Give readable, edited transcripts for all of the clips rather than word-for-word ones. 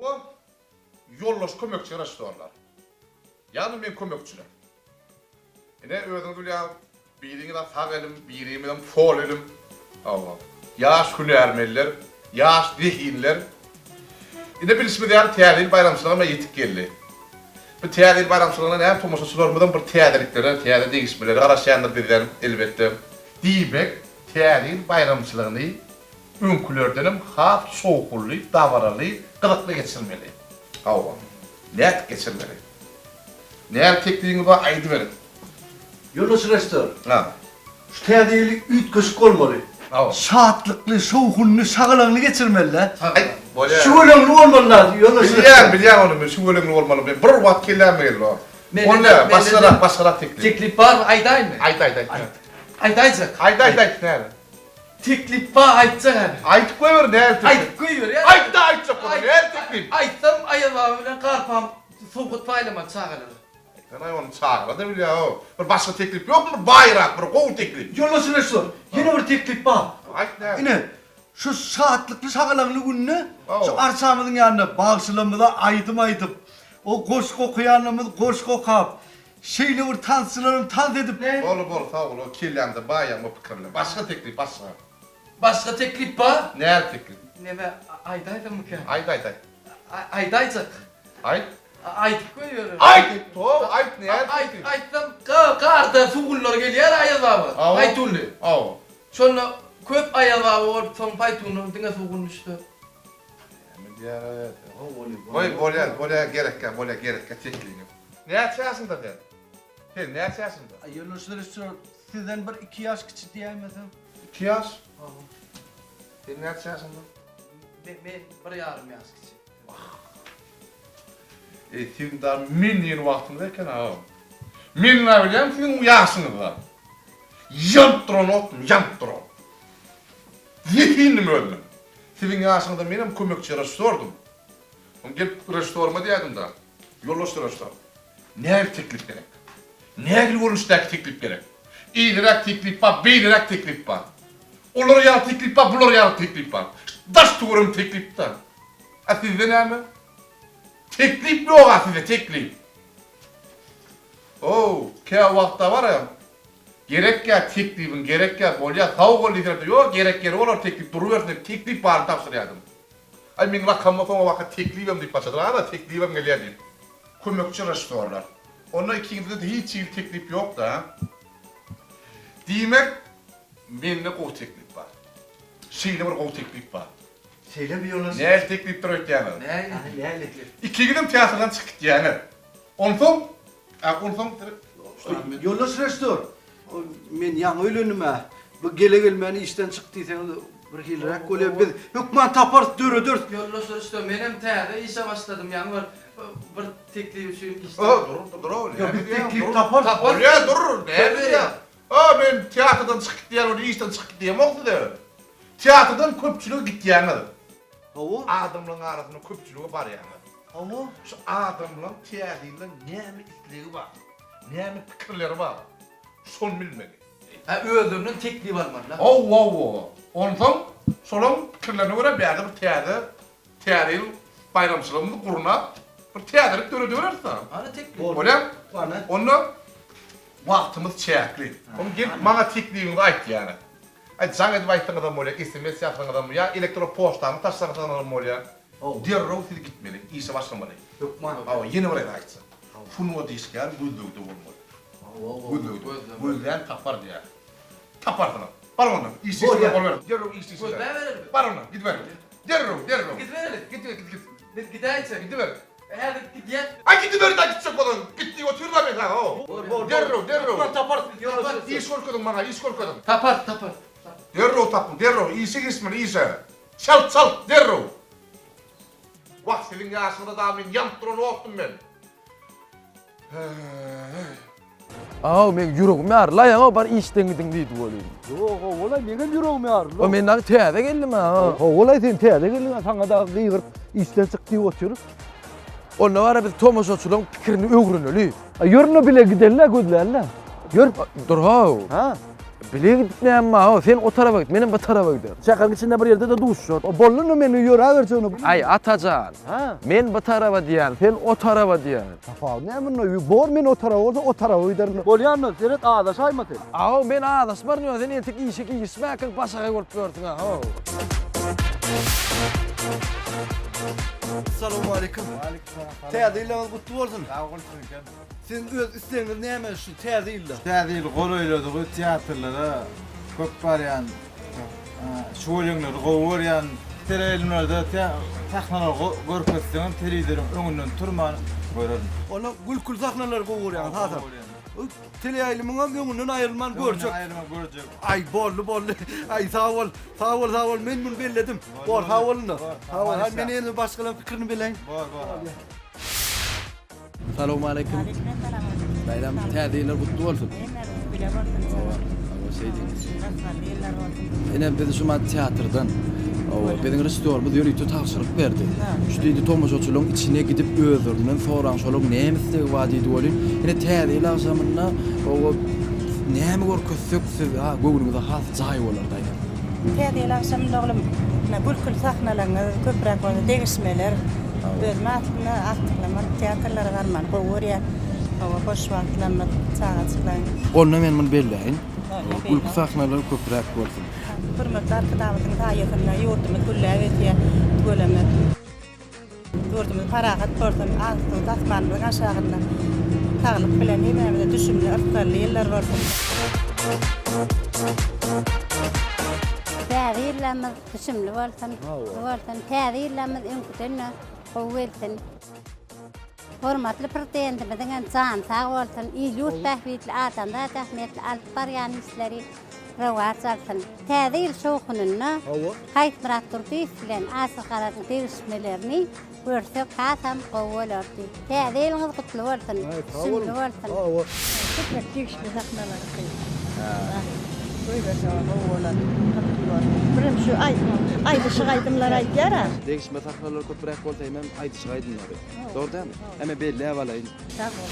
Hawa, ýoldaş kömekçi režissýorlar. Ýagny meň kömekçiler. Ine, özüňiz bilýäňiz, biriňiz-ä sag elim, birimizem sol elim. Hawa, ýaş hünärmenler, ýaş zehinler. Ine, bilşimiz ýaly, Täze ýyl baýramçylygam-a ýetip geldi. Bu Täze ýyl baýramçylygyna näme tomaşaçylarymyzam bir täzeliklere, täze degişmelere garaşýandyr bizden, elbetde. Diýmek, Täze ýyl baýramçylygyny öňkülerdenem has şowhunly, dabaraly, gyzykly geçirmeli. Hawa, nädip geçirmeli? Näme teklibiňiz bar, aýdyberiň. Ýoldaş režissýor, Ha. şu Täze ýyly üýtgeşik bolmaly. Hawa. Şatlykly, şowhunly, şagalaňly geçirmeli-dä. Aýt, bolýar. Şüweleňli bolmaly zat, ýoldaş režissýor. Bilýän, bilýän ony men, şüweleňli bolmaly. Men bir wagt kelläme geldi o. Mende-de, Onda, başgarak, mende-de başgarak teklip. Teklip barmy, aýdaýynmy? Aýt, aýt, aýt. Aýdaýjak. Aýt, aýt, aýt, näme? Teklip bar aýtjak häzir. Aýdyp goýber näl teklip. Aýdyp goýberýän. Aýtda aýtjak bolsaň näl teklip. Aýtsam Aýaz baba bilen Garpam sowgat paýlamaly çagalara. Aýtsana ony çagalar-da bilýär how. Bir başga teklip ýokmy bir baýrak bir gowy teklip. Ýoldaş režissýor, ýene bir teklip bar. Aýt näme. Ine, şu şatlykly şagalaňly günde şu arçamyzyň ýanynda bagşylarymyza aýdym aýdyp, o goşgy okaýanlarymyz goşgy okap, Şeýle bir tansçylaram tans edip. Bol bol sag bol o kelläňde baýam o pikirler. Başga teklip başga. Başga teklip bar. Näl teklip? Neme aýdaýsammyka? Aýt aýt aýt. Aýdaýjak. Aýt. Aýdyp goýberin. Aýt how aýt näl teklip? Aýtsam garda sugunlar gelýär Aýaz baba. Paýtunly. Hawa. Şonda köp Aýaz baba bolup soň paýtundan diňe sugun düşse. Näme diýýär. Goý bolýar bolýar gerekkä bolýar gerekkä teklibiň. Näçe ýaşyňda sen? Sen näçe ýaşyňda? Aý ýoldaş režissýor sizden bir iki ýaş kiçi diýäýmesem. Iki ýaş? Hawa. Sen näçe ýaşyňda? Men men bir ýarym ýaş kiçi. Wah. Eý siziň dagy men diýen wagtyňyz eken-a. Men nä bilýän siziň ýaşyňyzda. Ýanyp duran otdum, ýanyp duran. Zehindim özümem. Siziň ýaşyňyzda menem kömekçi režissýordym. Soň gelip režissýoryma diýerdim-de, Ýoldaş režissýor, nähili teklip gerek? Nähili görnüşdäki teklip gerek? Eýleräk teklip bar, beýleräk teklip bar. Olar ýaly teklip bar, bular ýaly teklip bar. Daş-töweregim teklipde. A sizde näme? Teklip ýog-a sizde, teklip. How, käwagtda bar-a, Gerekýä teklibiň gerekýä bolýa sag bol diýseler-de ýok gerek ýeri bolar teklip durubersin diýip teklip baryny tabşyrýadym. Aý meň lakamyma soňabaka teklibem diýip başladylar ana teklibem gelýä diýip. Kömekçi režissýorlar. Onda ikiňizde-de hiç hili teklip ýok-da. Diýmek, mende gowy teklip bar. Şeýle bir gowy teklip bar. Şeýlemi ýoldaş? Nähili teklipdir öýtýäňiz? Nähili? Nähili teklip? Ikiňizem teatrdan çykyp gitýäňiz. Onsoň A onsoň Ýoldaş režissýor, men ýaňy öýlendim-ä. Bu gele-gelmän işden çyk diýseňiz bir hiliräk bolýar. Biz hökman taparys, dörederis. Ýoldaş režissýor, menem täze işe başladym, ýaňy bir bir teklip üçin işden. O, dur, dur, dur. Ýok, biz teklip taparys. Bolýar, dur, näme diýýäň? O, men teatrdan çyk git diýýän, ony işden çyk git diýemok size. Teatrdan köpçülige gitýäňiz. Hawa. Adamlaryň arasynda köpçülige barýaňyz. Hawa. Şu adamlaň täzirden näme islegi bar, näme pikirleri bar, şony bilmeli. Hä, özlerinden teklip almaly-da. Hawa-hawa. Onsoň şolaň pikirlerine görä bärde bir täze Täze ýyl baýramçylygymyzy gurnap, bir täzelik döredibereris-dä. Hany teklip? Bolýa? Hany. Onda wagtymyz çäkli. Onda gelip maňa teklibiňizi aýtýaňyz. Aý jaň edip aýtsaňyzam bolýar, sms ýazsaňyzam ýa elektron poçtaňyzy taşlasaňyzam bolýar. Derrew siz gitmeli, işe başlamaly. Hökman. Hawa, ýene bir gezek aýtjak. Sungat işgäri gözlegde bolmaly. Gözlegde. Gözlän tapar diýýär. Taparsyňyz. Bar onda, işçi işine gol ber. Derrew işçi işine. Gözläbereli. Bar onda, gidiber. Derrew, derrew. Gidibereli. Git, git, git. Biz gidäýjek. Gidiber. Häzir gidýäs. Aý gidiber-dä gitjek bolsaň. Git diýip otyryn-a men saňa, ho. Derrew, derrew. Hökman taparys biz ýoldaş. Iş görkeziň maňa, iş görkeziň. Taparys, taparys. Derrew tapyň, derrew. Işe girişmeli, işe. Çalt, çalt, derrew. Wah, siziň ýaşyňyzda dagy men ýanyp duran otdum men. Heý. Aw, meň ýüregim ýarylaýaň-ow, bar işden gidiň diýdi welin. Ýok, howalaý, meňem ýüregim ýarylar. O men dagy täze geldim-ä. Howalaý, sen täze geldiň-ä, saňa dagy gygyryp işden çyk diýip otyrys. Onda bara biz tomaşaçylaryň pikirini öwreneli. A ýör onda bile gidelim-ä, gözläli-le. Ýör. Dur-how. Ha. Bile gidip näme bar, sen o tarapa git, menem bu tarapa giderin. Şäheriň içinde bir ýerde-de duşuşarys. O boldy men ýöräberjegini. Aý, Atajan, men bu tarapa diýýän, sen o tarapa diýýän. Tapawut näme munda? Bor men o tarapa bolsa o tarapa giderin. Bolýandyr, seret azaşaýma sen. Aw, men azaşmaryn ýöne sen entek işe girişmäkäň başagaý bolup ýörsüň-ä, how. Salowmaleýkim. Täze ýylyňyz gutly bolsun. Sag bol siziňkem. Siziň öz islegiňiz näme şu täze ýylda? Täze ýyl golaýladygy teatrlara köp barýan, şüweleňleri gowy görýän. Teleýaýlymlarda sahnalary görkezseňem telewizoryň öňünden turman görerin. Onda gülküli sahnalary gowy görýäňiz hasam. Teleýaýlymyňam öňünden aýrylman görjek. Öňünden aýrylman görjek. Aý boldy boldy. Aý sag bol. Sag bol sag bol men muny belledim. Bor sag bol indi. Sag bol. Hany men indi başgalaryň pikirini bileýin. Bor bor. Salowmaleýkim. Baýram täze ýyllar gutly bolsun. Bile bolsun. Hawa, hawa şeýdiň. Rysgally ýyllar bolsun. Ine biz şu mat teatrdan. Hawa, biziň režissýorymyz ýörite tabşyryk berdi. Şu diýdi tomaşaçylaryň içine gidip özlerinden soraň şolaryň näme islegi bar diýdi welin, ine täze ýyl agşamynda hawa näme görkezsek siz ha göwnüňize has jaý bolardy aýdyň. Täze ýyl agşamynda oglum ine gülküli sahnalaryňyz köpräk bolsa degişmeler. Özüm aslynda agtyklamak teatrlara barmany gowy görýän. Hawa boş wagtlarymyz çagajyklaň. Onda men muny belläýin. Gülki sahnalary köpräk bolsun. Hormatly Arkadagymyzyň saýasynda ýurdumyz gülläp ösýär. Tüweleme. Ýurdumyz parahat bolsun, asuda asmanymyzyň aşagynda saglyk bilen hemmämize düşümli, ysgally ýyllar bolsun. Täze ýyllarymyz düşümli bolsun, gutly bolsun. Täze ýyllarymyz öňküden-de gowy gelsin. Hormatly Prezidentimiziň hem jany sag bolsun, il-ýurt bähbitli, adamzat ähmiýetli alyp barýan işleri rowaç alsyn. Täze ýyl şowhunynda Haýytmyrat Durdyýew bilen Aşyr Garadyň degişmelerini görsek hasam gowy bolardy. Täze ýylyňyz gutly bolsun, düşümli bolsun. Köpräk degişme sahnalary kyn. Goýberseň gowy bolar. Gyzykly bolar. Birem şu aýdyşyk aýdymlar aýdýar-a. Degişme sahnalary köpräk bolsa hemem aýdyşyk aýdymlary. Dogry dälmi? Heme belläp alaýyn. Sag bol.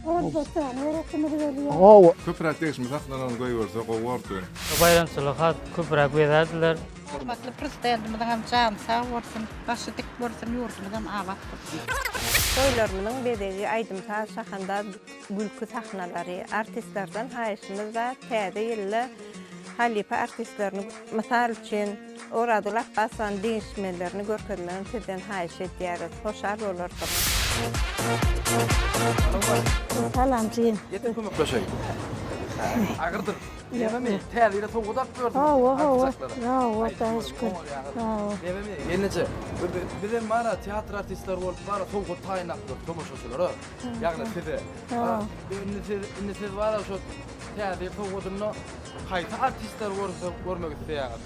Roždestwony göresimiz gelýär. Hawa. Köpräk degişme sahnalaryny goýberse gowy bordy. Baýramçylygy has köpräk bezärdiler. Hormatly Prezidentimiziň hem jany sag bolsun, başy dik bolsun, ýurdumyzam abat bolsun. Toýlarymyzyň bezegi aýdym-saz, şahandaz, gülki sahnalary. Artistlerden haýyşymyz bar, täze ýylda halypa artistlerini, mysal üçin, Orazgül Apbasowanyň degişmelerini görkezmegini sizden haýyş edýäris. Hoşal bolarsyňyz. Salam jigim. Getir kömekleşeýin. Agyrdyr. Nebemi, täze ýyla sowgat alyp ýördüň. Hawa, hawa. Hawa, Hudaýa şükür. Hawa. Nebemi, gelneje, bizem bar-a teatr artistleri bolup bar-a sowgat taýynlap ýörüs tomaşaçylara. Ýagny size. Indi siz, indi siz bar-a şo täze ýyl sowgadynda haýsy artistleri görse, görmek isleýäňiz?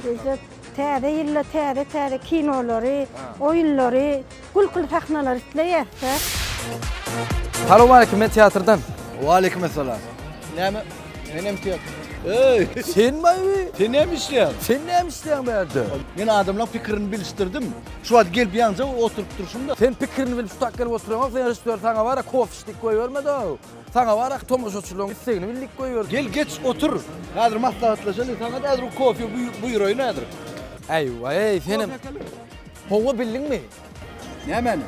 Bize täze ýylda täze-täze kinolary, oýunlary, gülküli sahnalary isleýäs-dä. Salowmaleýkim, men teatrdan. Waleýkim essalam. Näme? Menem teatr. Eý! Sen baý? Sen näme işleýäň? Sen näme işleýäň bu ýerde? Men adamlaň pikirini bilişdirdim. Şu wagt gelip ýaňja oturyp durşum-da. Sen pikirini bilip şu tak gelip otureňok, sen režissýor saňa bar-a kofe içdik goýbermedi-ow. Saňa bar-a tomaşaçylaryň islegini bildik goýberdi. Gel geç otur. Häzir maslahatlaşaly. Saňa-da häzir kofe buýraýyn häzir. Äý-waý, senem. Hawa bildiňmi? Nämäni?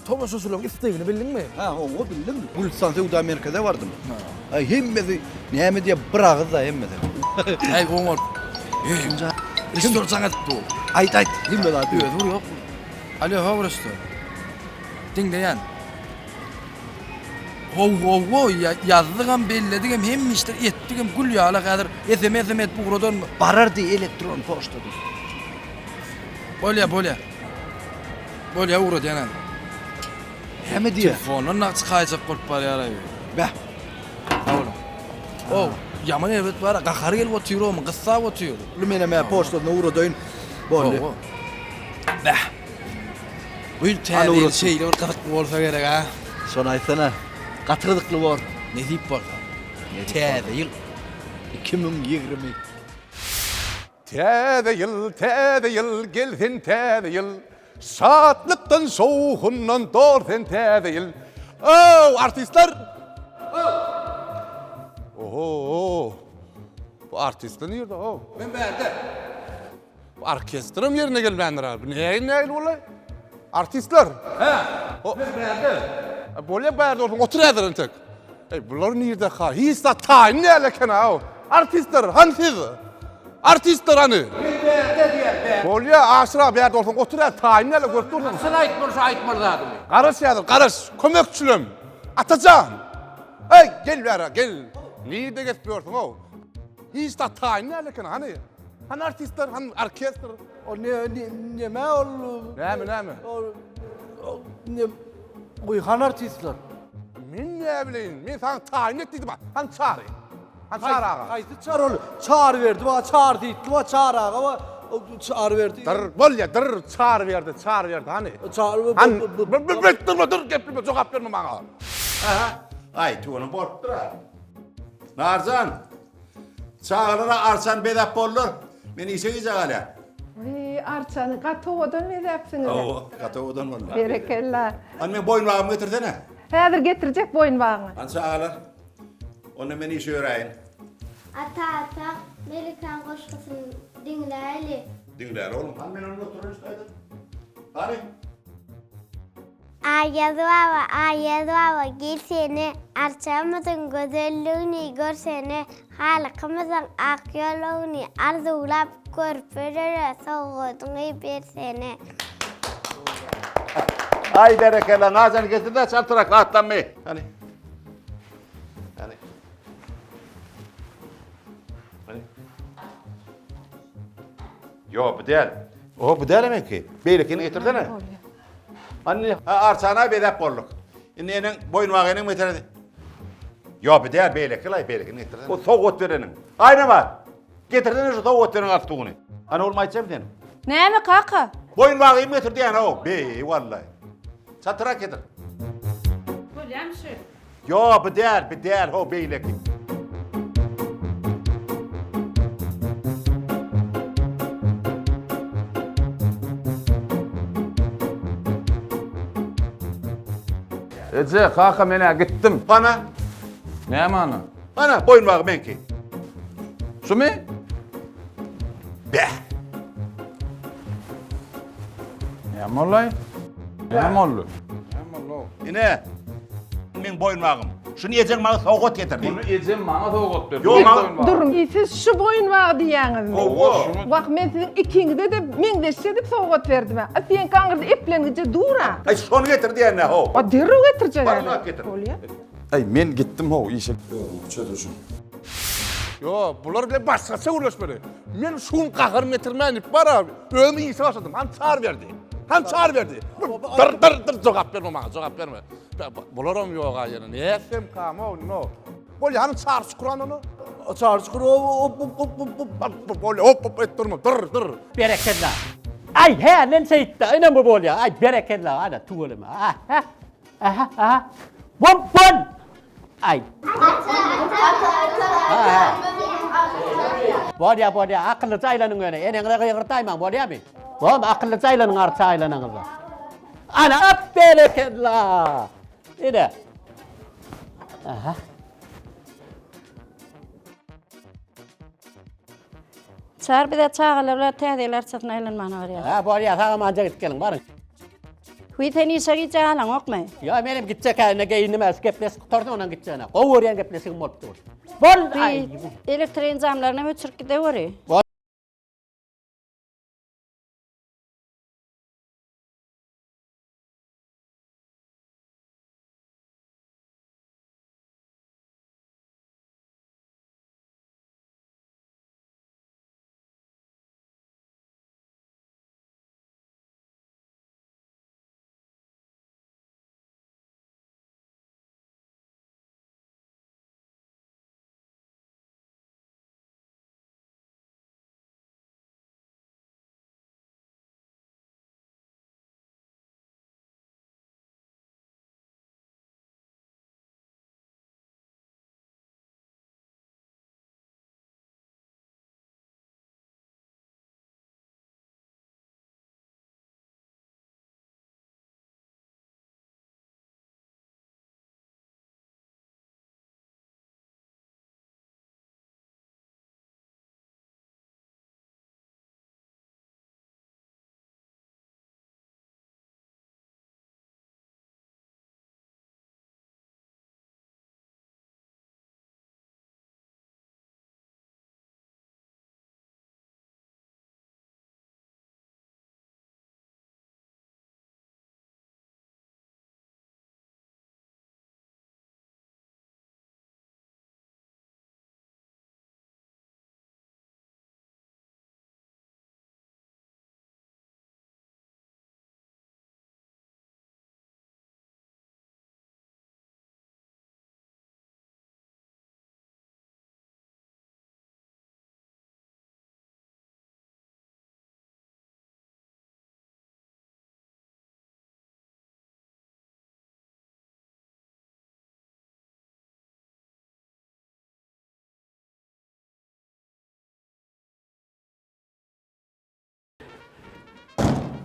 Tomaşaçylaryň islegini bildiňmi? Ha, hawa bildim. Gülüstan söwda merkeze bardym. Aý hemmesi näme diýýär bir agyz-da hemmesi. Äý oňa. Eý, režissýor jaň edip dur. Aýt aýt, hemme zat özi bir ýok. Alo, hawa režissýor. Diňleýän. How how ýazdygam belledigem hemme işler etdigem gül ýaly häzir sms-em edip ugradan. Barar diý elektron poçta diý. Bolýa bolýa. Bolýa ugradýan häzir. Näme diýýär? Telefondan nagt çykaýjak bolup barýar-aý. Beh. Sag boluň. Ow, ýaman erbet bar-a, gahary gelip otyr-ow, gyssap otyr. Menem hä poçtasyna ugradaýyn. Boldy. Beh. Bu ýyl täze ýyl şeýle bir gyzykly bolsa gerek-a. Şony aýtsana. Gaty gyzykly bor. Nesip bolsa. Täze ýyl. 2020. Täze ýyl, täze ýyl, gel sen täze ýyl, Şatlykdan, şowhundan dol sen täze ýyl. Ow, artistler! Ow! Oho! Bu artistler nirde ho? Men bärde. Bu orkestrem ýerine gelmändir ha. Bu nähili nähili bolay? Artistler. Hä. O, Men bärde. Bolýa bärde bolsaň otur häzir entek. Eý bular nirde ha? Hiç zat taýyn däl eken ha. Artistler hany siz? Artistler hany? Men bärde diýýän bärde. Bolýa Aşyr aga bärde bolsaň otur häzir taýyn däl görüp dursuň. Sen aýtmaly şu aýtmaly zadyňy. Garaş häzir garaş. Kömekçilem. Atajan. Eý gel bäre gel. Nirde gezip ýörsüň-ow? Hiç zat taýyn däl eken hany? Hany artistler, hany orkestr? O ne, ne, neme ol? Näme, näme? Ol, ol ne, goý, hany artistler? Men näbileýin, men saňa taýyn et diýdim. Hany Çary? Hany Çary aga? Haýsy Çary ol? Çary berdi, ba, Çary diýipdi, ba, Çary aga, ba, Çary berdi. Dyr, bolýa, dyr, Çary berdi, Çary berdi, hany? Çary, Hany, bir, bir, durma, dur, gepleme, jogap berme maňa. Aha, aý, tüweleme bolupdyr-a. Narjan, çagalara arçany bezäp boldular. Men işe gijä galýan. Wiý, arçany gaty owadan bezäpsiňiz. Hawa, gaty owadan boldy. Berekella. Hany meň boýunbagymy getirsene. Häzir getirjek boýunbagyňy. Hany çagalar, onda men işe ýöräýin. Ata, ata, Melikäň goşgusyny diňläýli. Diňläli oglum. Hany men onda oturayyn şu taýda. Hany. Aýaz baba, Aýaz baba, gelsene, Arçamyzyň gözelligini görsene, Halkymyzyň ak ýoluny arzuwlap, Körpelere sowgadyňy bersene. Aý berekella Najan getir-de çaltrak atlanmy. Hany. Hany. Hany. Ýok, bu däl. O bu däl emenki. Beýlekini getirsene. Hany, ha arçana bezäp bolduk. Indi eneň boýunbagy eneň meselesi. Ýok, bu däl, beýleki laý, beýlekini getirsene. O sowgat bereniň. Aýnabat! Getirsene şu sowgat beren galstugyny. Hany oglum aýtjam sen. Näme kaka? Boýunbagymy getir diýen-ow. Beý, wallaý. Çatyrak getir. Bolýamy şu? Ýo, bu däl, bu däl, ho, beýleki. Eje, kaka men-ä gitdim. Hana? Näme hana? Hana, boýunbagy meňki. Şumy? Bäh! Näme boldy? Näme boldy? Näme boldy? Ine, meň boýunbagym. Şuny ejeň maňa sowgat getirdi. Muny ejem maňa sowgat berdi. Ýok, maňa... Duruň, siz şu boýunbagy diýýäňizmi? Hawa. Wah, men siziň ikiňize-de meňzeşje edip sowgat berdim-ä. A seňki aňyrda eplengice dur-a. Aý, şony getir diýen-ä, how. A derrew getirjek Bar, bar, getir. Bolýa. Aý, men gitdim, how, işe. Özüň çözüşiň. Ýok, bular bilen başgaça gürleşmeli. Men şu gün gaharymy getirmäýin diýip bar-a, özüm işe başladym. Hany çar berdi. Hany çar berdi. Dyr, dyr, dyr, jogap berme maňa, jogap berme. Bularam ýok-a ýene. Nätsem kamo, no. Bolýa, hany çar çukur hany ony? Çar çukur, op, op, op, op, op. Bolýa, op, op et durma, dyr, dyr. Berekella. Aý, hä, men şeýtdi. Ine bu bolýa. Aý, berekella. Ana, tüweleme. Aha, aha, aha. Bol, bol. Aý. Bolýa, bolýa, akyllyja aýlanyň ýöne, eneňize gygyrtaýmaň, bolýamy? Bolmy, akyllyja aýlanyň arça aýlanaňyzda. Ana, berekella! Ine. Aha. Çar bize çagalar bilen täze ýyl arçasyna aýlanmagyna barýar. Ha, bolýa, sag amanja gidip geliň, baryň. Wiý, sen işe gijä galaňokmy? Ýa, menem gitjek hä, indi geýindim-ä, şu gepleşik gutarsyn, ondan gitjegine. Gowy görýän gepleşigim bolup dur. Bol! Wiý, elektrik enjamlaryny hem öçürip gideweri. Bol!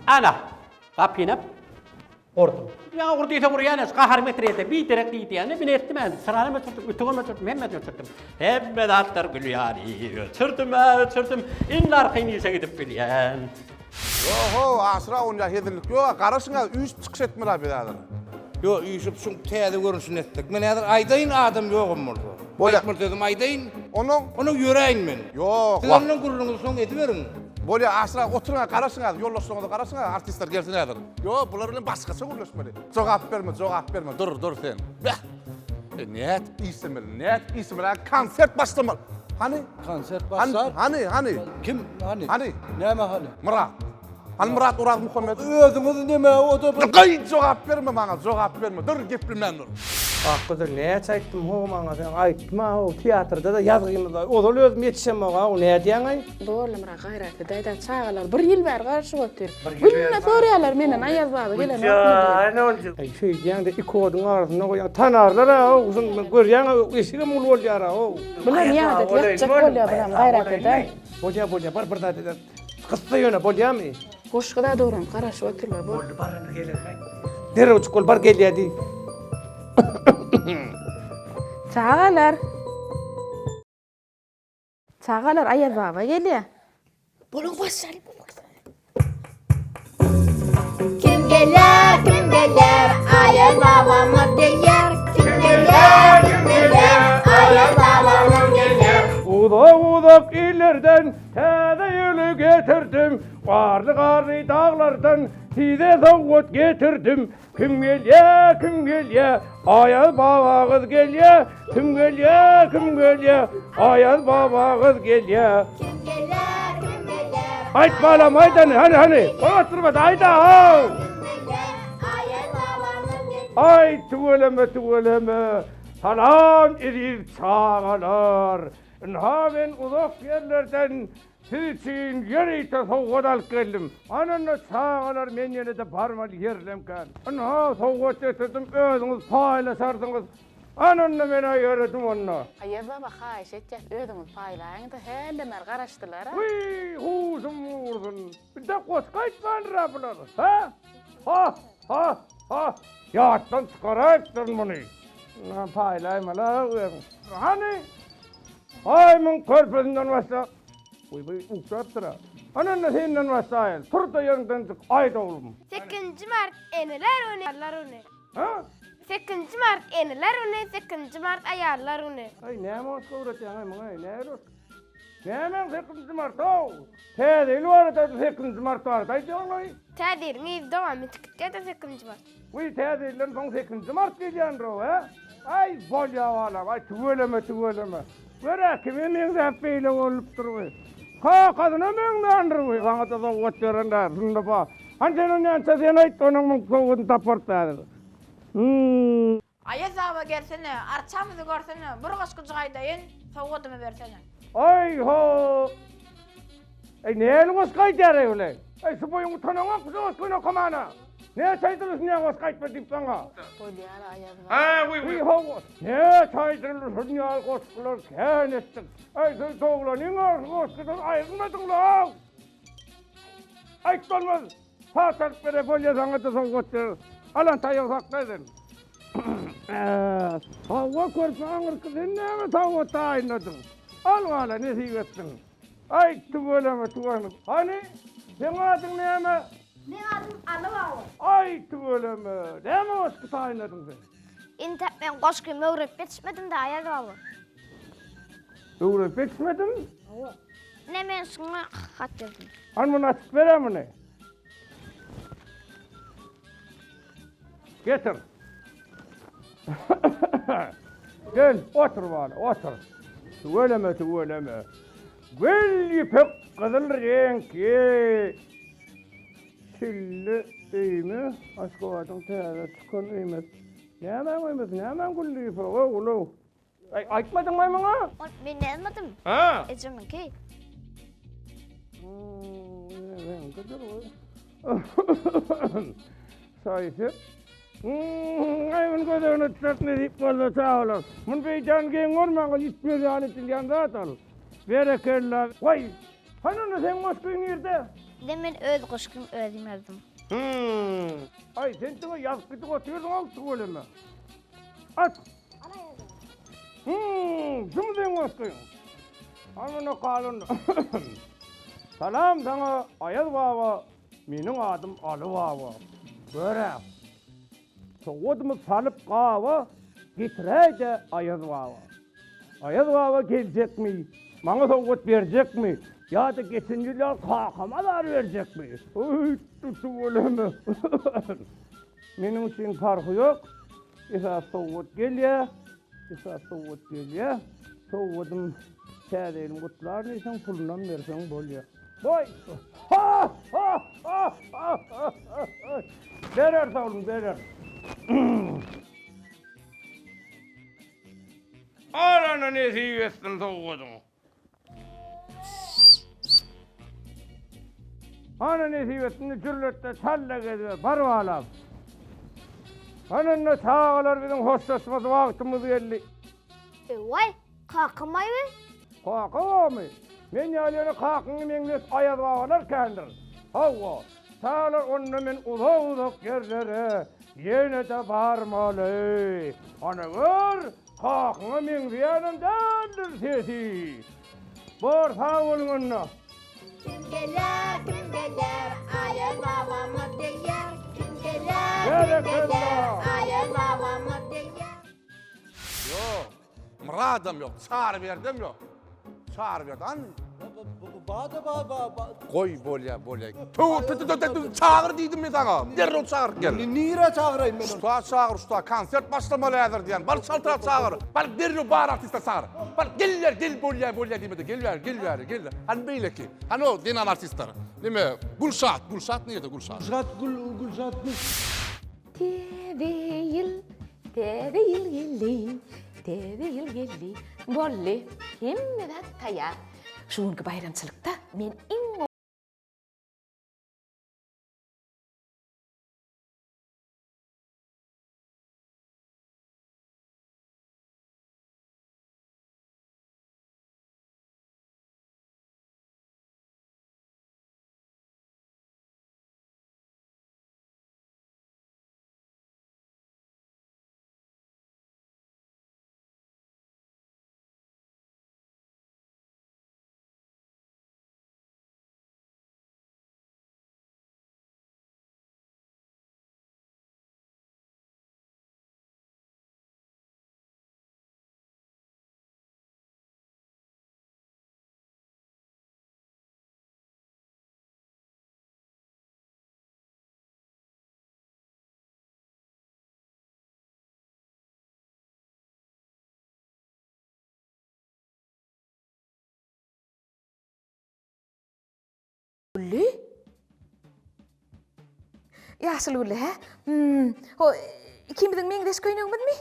Ana, gapynam gurdum. Ýa gur diýse gurýan eş, gaharym getirýär-de, biderek diýýän. Men etdim indi, çyranam öçürdim, ütügem öçürdim, hemmesini öçürdim. Hemme zatlar gül ýaly. Öçürdim-ä, öçürdim. Indi arkaýyn işe gidip bilýän. Ýo-how, Aşyr-a onýa hezillik ýog-a, garaşyň-a, üýşüp çykyş etmeli-ä biz häzir. Ýo, üýşüp şuň täze görnüşini etsek. Men häzir aýdaýyn adam ýogam bolsa. Bolýa. Aýtmaly sözümi aýdaýyn. Onuň. Onuň ýöräýin men. Ýok. Siz ondan gürrüňizi soň ediberiň. Bolýa, Aşyr aga, oturyň-a, garaşyň häzir, ýoldaşlaryňyza garaşyň-a, artistler gelsin häzir. Ýo, bular bilen başgaça gürleşmeli. Jogap berme, jogap berme, dur, dur sen. Beh! E, nädip işlemeli, nädip işlemeli, a, konsert başlamaly. Hany? Konsert Hany, başlar. hany, hany? Kim, hany? Hany? Näme hany? Myrat. Hany Myrat Orazmuhammet? Özüňiz neme, o-da bir... Gaý, jogap berme maňa, jogap berme, dur, geplemän dur. Akgözel näçe aýtdym how maňa sen aýtma how teatrda-da ýazgymyz bar. Ozal özüm ýetişemok how nädýäňaý? Doly Myrat gaýratly daýza çagalar bir ýyl bäri garaşyp otyr. Günde soraýarlar menden Aýaz baba gelenokmy diýip. Aý şeýdýäňde iki oduň arasynda goýýaň tanarlar-a how şuny görýäň-ä eşigem uly bolýar-a how. Bulam ýadat ýatjak bolýar bulam gaýratly daý. Bolýa bolýa bar bir zat eder. Gyssa ýöne bolýamy? Goşgy zat öwrenip garaşyp otyrlar bol. Boldy bar indi geler. Derrewjik bol bar gelýä diý. Çagalar. Çagalar Aýaz baba gelýä. Boluň başlaly. Kim gelýär, kim gelýär, Aýaz babamyz gelýär. Kim gelýär, kim gelýär, Aýaz babamyz gelýär. Uzak-uzak illerden Täze ýyly getirdim, Garly-garly daglardan Size sowgat getirdim. Kim gelýä, kim gelýä, Aýaz babagyz gelýä, Kim gelýä, kim gelýä, Aýaz babagyz gelýä. Kim gelýä, kim gelýä. Aýt balam, aýt hany, hany, hany. Gol atdyrma-da, aýda-ow. Kim gelýä, Aýaz babamyz gelýä. Aý, tüweleme, tüweleme. Salam, eziz çagalar. Ynha, men uzak ýerlerden Siz üçin ýörite sowgat alyp geldim. Ananda çagalar men ýene-de barmaly ýerlem kän. Ynha sowgat getirdim özüňiz paýlaşarsyňyz. Ananda men-ä ýöredim onda. Aýaz baba haýyş etýäs özüňiz paýlaýyňda hälden bäri garaşdylar-a. Wiý huşum ursun. Birde goşgy aýtmandyr-a bular. Hä? Ha! Ha! Ha! Ýatdan çykaraýypdyryn muny. Ynha paýlaýmaly-a özüň. Hany Aý muň körpesinden başla. Goý bu uklapdyr-a. Ana indi senden başlaýyn. Tur-da ýeriňden çyk, aýt oglum. Sekizinji mart eneler güni, aýallar güni. Hä? Sekizinji mart eneler güni, sekizinji mart aýallar güni. Aý näme goşgy öwretýäň-aý muňa, nähili goşgy? Nämäň sekizinji marty-ow? Täze ýyl barada sekizinji mart barada aýdýaň-laý. Täze ýylyň yzy dowam edip gitýär-de sekizinji mart. Wiý, täze ýyldan soň sekizinji mart gelýändir-ow, hä? Aý, bolýa balam, aý, tüweleme, tüweleme. Gör-ä, kime meňzäp beýle bolupdyr bu? Kakasyna meňzändir bu, saňa-da sowgat beren-dä, şunda ba. Hany sen onýança sen aýt, onuň muň sowgadyny taparys häzir. Hum. Aýaz baba gelsene, arçamyzy görsene, bir goşgujyk aýdaýyn, sowgadymy bersene. Aý-ho! Eý, näli goşgy aýdýar-eý bile? Eý, şu boýuň utanaňokmy şu goşgyny okamana? Näçe aýdyldy şunýa goşgy aýtma diýip saňa? Bolýar Aýaz baba. Hä, wiý, wiý, hawa. Näçe aýdyldy şunýa goşgular kän etdik. Eý, sen doglanyňa şu goşgudan aýrylmadyň-la! Aýt bolmaz. Hat alyp bere bolýa saňa-da sowgat berer. Alan taýagy sakla sen. Hawa körpe aňyrky sen näme sowgat taýynladyň? Al bala nesip etsin. Aý tüweleme tüweleme. Hany seň adyň näme? Meň adym Aly baba. Aý tüweleme. Näme goşgy taýynladyň sen? Entäk men goşgymy öwrenip ýetişmedim-de Aýaz baba. Öwrenip ýetişmedim? Hawa. Ine men şuňa hat ýazdym. Hany muny açyp ber-ä muny. Getir. Gel, otur bala, otur. Tüweleme, tüweleme. Gül ýüpek gyzyl reňkli çilli öýme, Aşgabadyň täze çykan öýmesi. Nämäň öýmesi, nämäň gülli ýüpegi, ogul-ow? Aý, aýtmadyňmy muňa? Ol men ýazmadym. Ha? Ejemiňki. Saýsy. Aý, muny göz öňüne tutsak nesip bolsa çagalar. Muny beýdän geň görmäň, ol it gözi ýaly edilýän zat ol. Berekella. Goý. Hany onda seň goşgyň nirde? De men öz goşgymy özüm ýazdym. Hum. Aý, sen diňe ýazyp gidip otyrdyň-ow tüweleme. Aç! Hum, şumy seň goşgyň? Al muny galan. Salam saňa Aýaz baba, meniň adym Aly baba. Gör-ä. Sowgadymy salyp gaba, getiräý-dä Aýaz baba. Aýaz baba geljekmi? Maňa sowgat berjekmi? Ýa-da geçen ýyl ýaly kakama azar berjekmi? Öý, tüweleme. Meniň üçin parhy ýok. Esasy sowgat gelýär. Esasy sowgat gelýär. Sowgadym täze ýylyň gutlar diýseň, pulunam berseň bolýar. Boý! Ha! Ha! Ha! Ha! Berer oglum, berer. Al ana nesip etsin sowgadyň. Ana nesip etsin jürletde çal-da geziber, bar balam. Ana indi çagalar biziň hoşlaşmasy wagtymyz geldi. Ewaý, kakam aýby. Kaka barmy? Men ýaly ýöne kakyňa meňzeş Aýaz babalar kändir. Hawa, çagalar onda men uzak-uzak ýerlere ýene-de barmaly. Ana gör, kakyňa meňzeýänem däldir sesi. Bor, sag boluň onda. Kim geler, kim geler, Aýaz babamyz gelýär. Kim geler, kim geler, Aýaz babamyz gelýär. Ýok. Myradam ýok, Çaryberdem ýok. Çaryberdi an. Ba-da ba ba ba. Goý bolýa bolýa. Töw tü tü tü çagyr diýdim men saňa. Derrew çagyryp gel. Nirä çagyraýyn men ony? Şuta çagyr şuta konsert başlamaly häzir diýen. Bar çaltrak çagyr. Bar derrew bar artistleri çagyr. Bar geller gel bolýa bolýa diýmede gel bäri gel bäri gel. Hany beýleki. Hany o zenan artistler. Neme Gülşat Gülşat nirede Gülşat? Gülşat Gül Gülşat Gül. Täze ýyl, täze ýyl geldi, täze ýyl geldi. Boldy, hemme zat taýýar. Şu günki baýramçylykda men iň Gülli? Ýaşyl gülli, hä? Hmm, ho, ikimiziň meňzeş köýnegimizmi?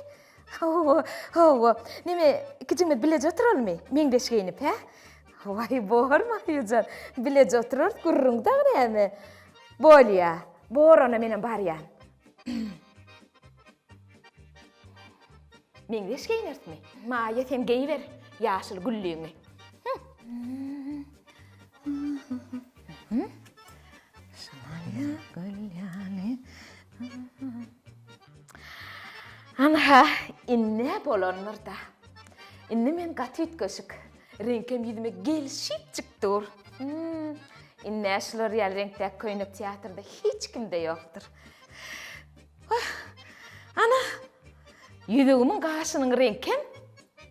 Hawa, hawa. Neme, ikijimiz bileje oturalmy? Meňzeş geýnip, hä? Waý, bor Maýajan. Bileje oturarys, gürrüň dagy näme? Bolýa. Bor onda menem barýan. Meňzeş geýnerismi? Maýa sen geýiber ýaşyl güllüňi. Şamaýa gül ýaly. Anha, indi bolandyr-da. Indi men gaty üýtgeşik. Reňkem ýüzüme gelşipjik dur. Hmm, indi şular ýaly reňkdäki köýnek teatrda hiç kimde ýokdur. Ana, ýüzügimiň gaşynyň reňkem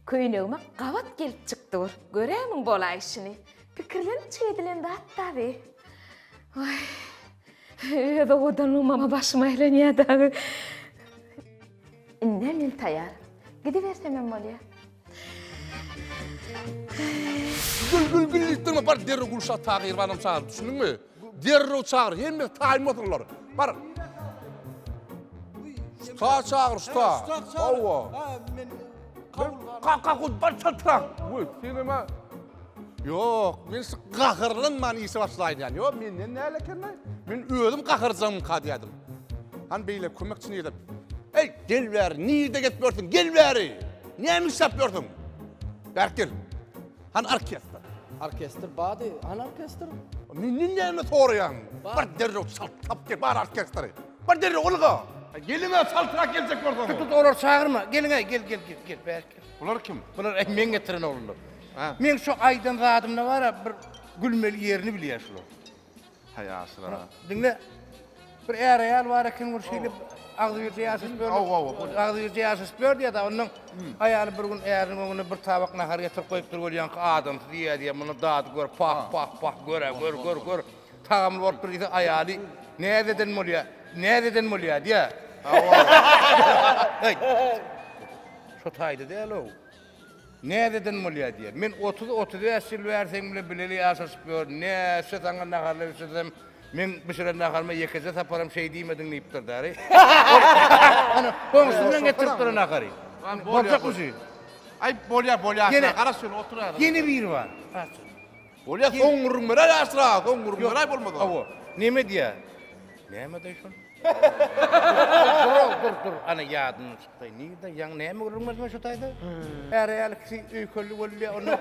köýnegime gabat gelip çykdy dur. Görämiň bolaýşyny. Pikirlenip edilen zat da bi. Oý, öz owadanlygyma başym aýlanýar dagy. Indi men taýar. Gidibersemem bolýar. Gül gül gül diýip durma bar derrew Gülşat Tagyrowanam çagyr düşündiňmi? Derrew çagyr hemme taýyn bolsunlar. Bar. Şuta çagyr şuta. Hawa. Kaka gul bar çaltrak. Goý senem Ýok, men şu gaharlanman işe başlaýyn ýa. Ýok, menden näle eken-aý? Men özüm gaharjaňmyka diýýärdim. Hany beýle kömekçi nirde? Eý, gel bäri, nirde gezip ýörsüň? Gel bäri! Näme işläp ýörsüň? Bärik gel. Hany orkestr? Orkestr bady. Hany orkestr? Menden näme soraýaň? Bar derrew çalt tap gel, bar orkestri. Bar derrew ylga. Geliň-ä çaltrak geljek bolsaňyz. Tut tut olary çagyrma. Geliň-äý gel gel gel gel bärik gel. Bular kim? Bular äý meň getiren oglanlar. Meň şu aýdan zadymda bar-a bir gülmeli ýerini bilýär şular. Haý Aşyr-a. Diňle. Bir är-aýal bar eken bir şeýle agzybirje ýaşaşyp ýörler. Hawa, hawa, bolýar. Agzybirje ýaşaşyp ýör diýýär-de, onnoň aýaly bir gün äriniň öňüne bir tabak nahar getirip goýupdyr, welýanky adamsy diýýär diýýär, muny dady gör, pah, pah, pah, gör-ä, gör, gör, gör, tagamly bolupdyr diýse, aýaly näz eden bolýar, näz eden bolýar diýýär. Hawa. Heý, şo taýda däl-ow. Näz eden bolýar diýýär. Men otuz-otuz bäş ýyl bäri seň bilen bileli ýaşaşyp ýörün, näçe saňa naharlar bişirsem, Meň bişiren naharyma ýekeje saparam şeý diýmediň diýipdir däri. Ana, goňşusyndan getirip duran nahary. Boljakmy şu? Aý, bolýar, bolýar. Ýene, Garaş şöyle otur häzir. Ýene biri bar. Bolýar, soň gürrüň beräý Aşyr aga, soň gürrüň beräý bolmasa. Hawa. Neme diýýär? Näme-de şol? Dur, dur, dur. Ana ýadymdan çykdy. Nirde, ýaňy näme gürrüň berdim men şu taýda? Är-aýal ikisi öýkelli bolýar, onda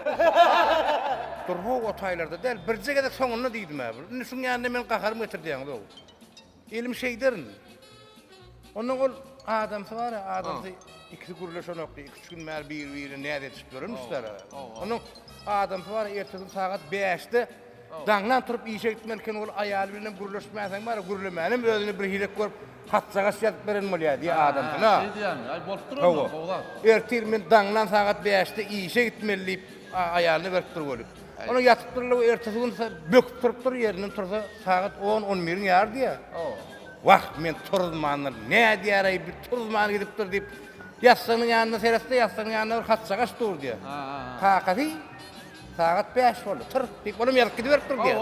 Dur, ho, o taýlarda däl. Birje gezek soňunda diýdim-ä. Indi şuň ýanynda meniň gaharym getirdýäňiz-ow. Elim şeýderin. Ondan ol adamsy bar-a, adamsy ikisi gürleşenokdy. Iki-üç gün bäri bir-birine näz edişip ýörenmişler. Onuň adamsy bar-a, ertesi gün sagat bäşde Daňdan turup işe gitmeli eken ol aýaly bilenem gürleşmänsoň bar gürlemänem özüne bir hilek görüp hatjagaş ýazyp beren bolýar diýýär adamsyna. Şeý diýýämi? Aý bolup dur onda gowy zat. Ertir men daňdan sagat bäşde işe gitmeli diýip aýalyna beripdir weli. Onuň ýatyp durly ertesi gün böküp turupdyr ýerinden tursa sagat on on biriň ýary diýýär. Wah men turuzmandyr nädýäraý bir turuzman gidipdir diýip ýassygynyň ýanyna seretse ýassygynyň ýanynda bir hatjagaş dur diýýär. Kakasy Sagat bäş boldy, tur, diýip, olam ýazyp gidiberipdir diýýär.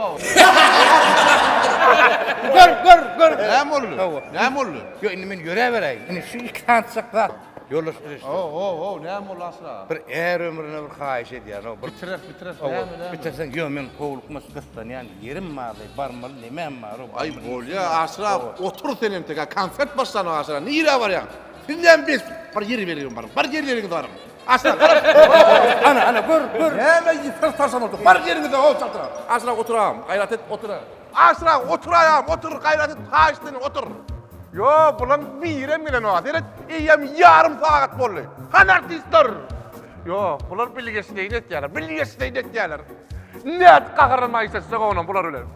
Gör, gör, gör. Näme boldy? Näme boldy? Ýok, indi men ýöräberäýin. Indi şu iki sanyjak zat. Ýoldaş režissýor. Ho, ho, ho, näme boldy Aşyr aga? Bir är ömrüne bir haýyş edýän, ho, bir. Bitireris, bitireris. Näme, näme? Bitirseň, ýok, men howlukmaç gyssanýan ýerim bar-laý, barmaly nemem bar, ho. Aý, bolýa, Aşyr aga, otur sen entek-ä, konsert başlanok Aşyr aga, nirä barýaň? Siz näme beýdip, bir ýeri beriň baryň, bir ýerleriňize baryň. Aşyr gara. Ana, ana, gör, gör. Näme ýykyr taşam otur. Bar ýeriňize hol çaltyra. Aşyr otur agam, gaýrat et, otur. Aşyr otur agam, otur, gaýrat et, haýyşt senden, otur. Ýo, bulaň birem gelenok. Seret, eýýäm ýarym sagat boldy. Hany artistler? Ýo, bular bilgeşleýin etýärler, bilgeşleýin etýärler. Nädip gaharlanmaý işleşjek onam bular bilen.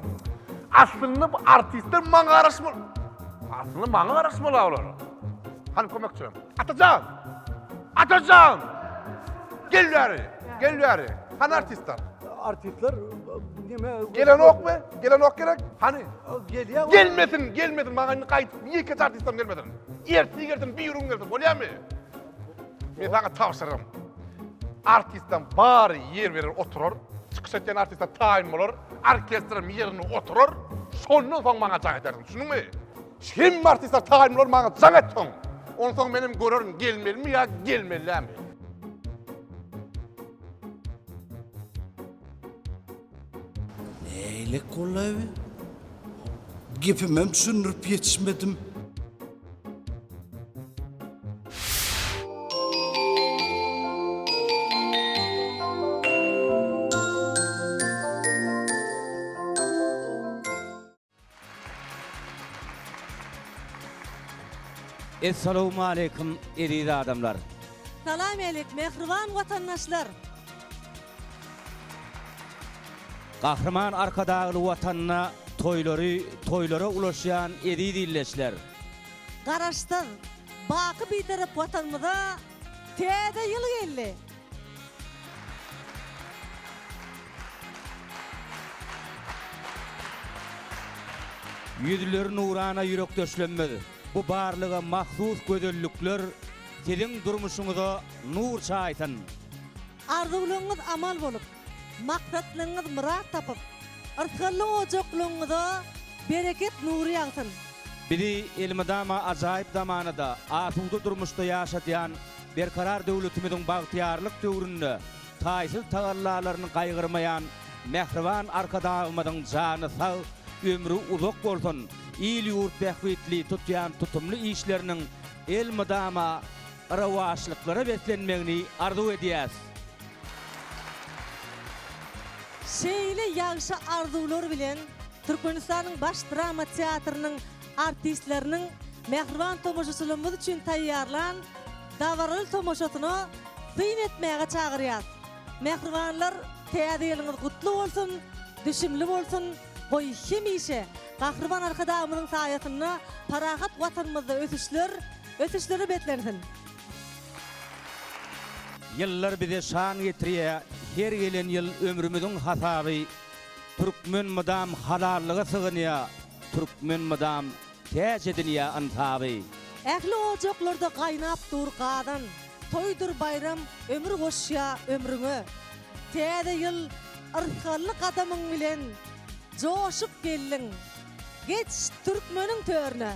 Aslynda bu artistler maňa garaşmaly. Aslynda maňa garaşmaly olar. Hany kömekçilerim? Atajan! Atajan! Gel bäri! Gel bäri! Hany artistler? Artistler neme? Gelenokmy? Gelenok gerek? Hany? Gelýär. Gelmesin, gelmesin. Maňa indi gaýdyp ýekeje artistem gelmesin. Ertir gelsin, birigün gelsin. Bolýarmy? Men saňa tabşyrygym. Artistleň bary ýer berer oturar. Çykyş etýän artistler taýyn bolar. Orkestrem ýerinde oturar. Şondan soň maňa jaň edersiň. Düşündiňmi? Hemme artistler taýyn bolar maňa jaň et soň. Onsoň menem görerin gelmelimi ýa gelmeli dälmi. Nähili gollaý be? Gepimem düşündirip ýetişmedim. Essalawmaleýkim eziz adamlar. Salam elik mähriban watandaşlar. Gahryman Arkadagly Watanda toýlary toýlara ulaşýan eziz ildeşler. Garaşsyz, baky Bitarap Watanymyza Täze ýyl geldi. Ýüzleri nurana ýürekdeşlerimiz, bu barlyga mahsus gözellikler siziň durmuşyňyza nur çaýsyn! Arzuwlaryňyz amal bolup, maksatlaryňyz myrat tapyp, yrsgally ojaklaryňyza bereket nury ýagsyn! Bizi elmydama ajaýyp zamanada, asuda durmuşda ýaşadýan Berkarar döwletimiziň bagtyýarlyk döwründe taýsyz tagallalaryny gaýgyrmaýan mähriban Arkadagymyzyň jany sag, ömri uzak bolsun, il-ýurt bähbitli tutýan tutumly işleriniň elmydama rowaçlyklara beslenmegini arzuw edýäs. Şeýle ýagşy arzuwlar bilen Türkmenistanyň Baş drama teatrynyň artistleriniň mähriban tomaşaçylarymyz üçin taýýarlan dabaraly tomaşasyna syn etmäge çagyrýas. Mähribanlar, Täze ýylyňyz gutly bolsun, düşümli bolsun, goý hemişe Gahryman Arkadagymyzyň saýasynda parahat Watanymyzda ösüşler, ösüşlere beslensin! Ýyllar bize şan getirýär, her gelen ýyl ömrümiziň hasaby. Türkmen mydam halallyga sygynýar, türkmen mydam täç edinýär ynsaby. Ähli ojaklarda gaýnap dur gazan, Toýdur baýram ömür goşýa ömrüňe. Täze ýyl yrsgally gadamyň bilen Joşup geldiň, geç türkmeniň törüne.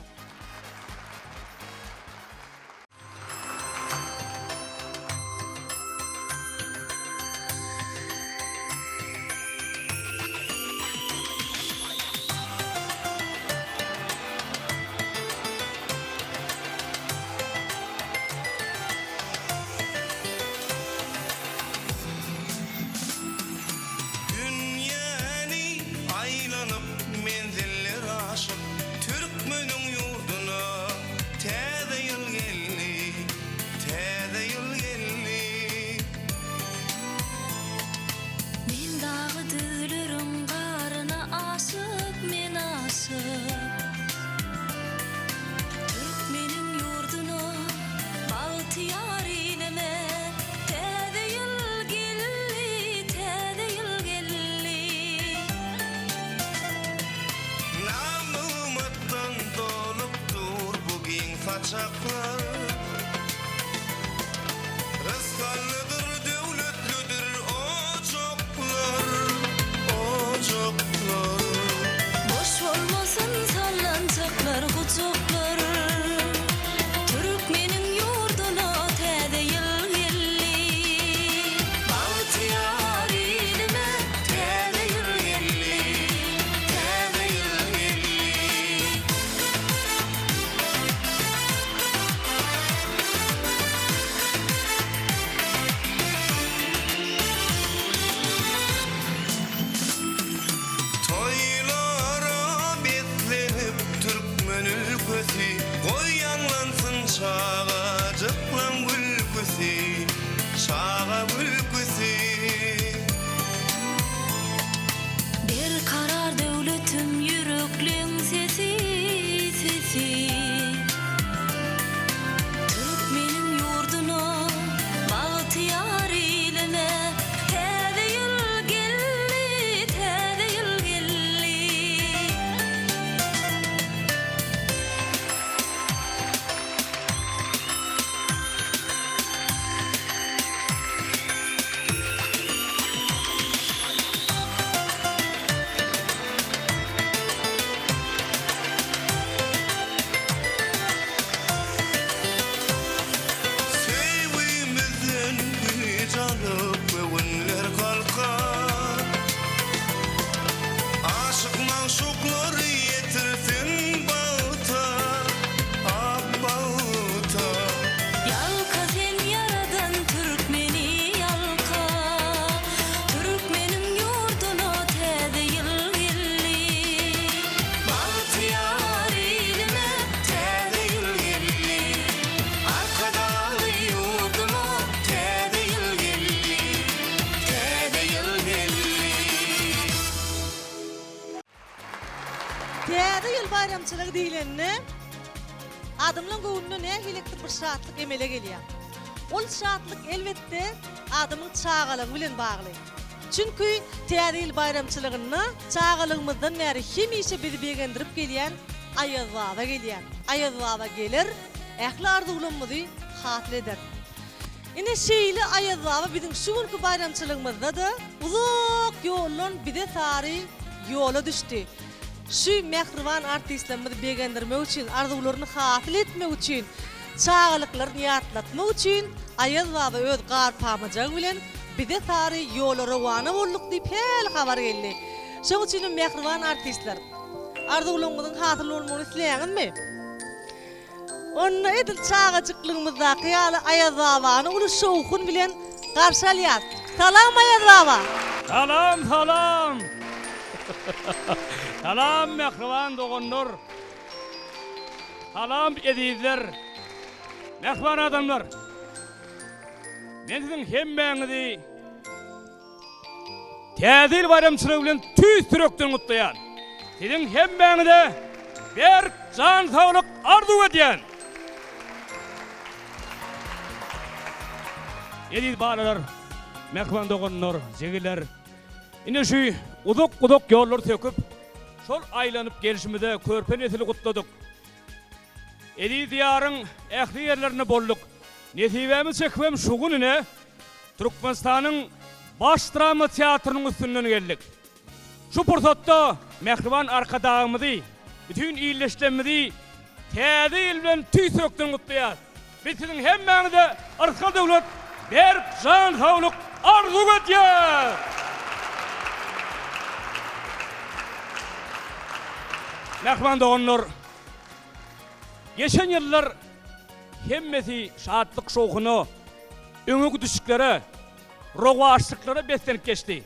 Dünýäni aýlanyp, menziller aşyp, Türkmeniň ýurduna Täze ýyl geldi, Täze ýyl geldi. Men dagy-düzleriň garyna aşyk, men aşyk. Türkmeniň ýurduna, bagtyýar ilime Täze ýyl geldi, täze ýyl geldi. Naz-nygmatdan dolup dur bu giň saçaklar. Rysgallydyr, döwletlidir ojaklar, ojaklar. Boş bolmasyn sallançaklar, gujaklar. Türkmeniň ýurduna täze ýyl geldi. Bagtyýar ilime täze ýyl geldi, täze ýyl geldi. Toýlara beslenip türkmen ülkesi, Goý ýaňlansyn çagajyklaň gülküsi, Çaga gülküsi. Berkarar döwletim ýürekleň sesi, sesi. Türkmeniň ýurduna, bagtyýar ilime Täze ýyl geldi, täze ýyl geldi. Söýgimizden güýç alyp göwünler galkar. Aşyk magşuklar ýetirsin bagta, ak bagta. Ýalka sen ýaradan türkmeni ýalka. Türkmeniň ýurduna täze ýyl geldi. Bagtyýar ilime täze ýyl geldi. Arkadagly ýurduma täze ýyl geldi. Täze ýyl geldi. Täze ýyl baýramçylygy diýlende, adamlaryň göwnünde nähilidir bir şatlyk emele gelýär. Ol şatlyk, elbetde, adamyň çagalygy bilen bagly. Çünki Täze ýyl baýramçylygynda çagalygymyzdan bäri hemişe bizi begendirip gelýän Aýazbaba gelýär. Aýazbaba geler, ähli arzuwlarymyzy hasyl eder. Ine şeýle Aýazbaba biziň şu günki baýramçylygymyzda-da uzak ýoldan bize sary ýola düşdi. Şu mähriban artistlerimizi begendirmek üçin, arzuwlaryny hasyl etmek üçin, çagalyklaryny ýatlatmak üçin Aýazbaba öz gar pamyjagy bilen bize sary ýola rowana bolduk diýip häli habar geldi. Şoň üçinem mähriban artistler, arzuwlaryňyzyň hasyl bolmagyny isleýäňizmi? Onda edil çagajyklygymyzdaky ýaly Aýazbabany uly şowhun bilen garşy alýas. Salam Aýaz baba! Salam salam! Salam mähriban doganlar! Salam ezizler! Mähriban adamlar! Men siziň hemmäňizi Täze ýyl baýramçylygy bilen tüýs ýürekden gutlaýan. Siziň hemmäňize berk jan saglyk arzuw edýän. Eziz balalar, mähriban doganlar, jigiler, ine şu uzak-uzak ýollary söküp, şol aýlanyp gelşimize körpe nesili gutladyk. Eziz Diýaryň ähli ýerlerinde bolduk. Nesibämiz çekibem şu gün ine Türkmenistanyň Baş drama teatrynyň üstünden geldik. Şu pursatda mähriban Arkadagymyzy, bütin ildeşlerimizi Täze ýyl bilen tüýs ýürekden gutlaýarys. Biz siziň hemmäňize yrsgal-döwlet, berk jan saglyk arzuw edýäris! Mähriban doganlar, geçen ýyllar hemmesi şatlyk-şowhuna, öňe gidişliklere, rowaçlyklara beslenip geçdi.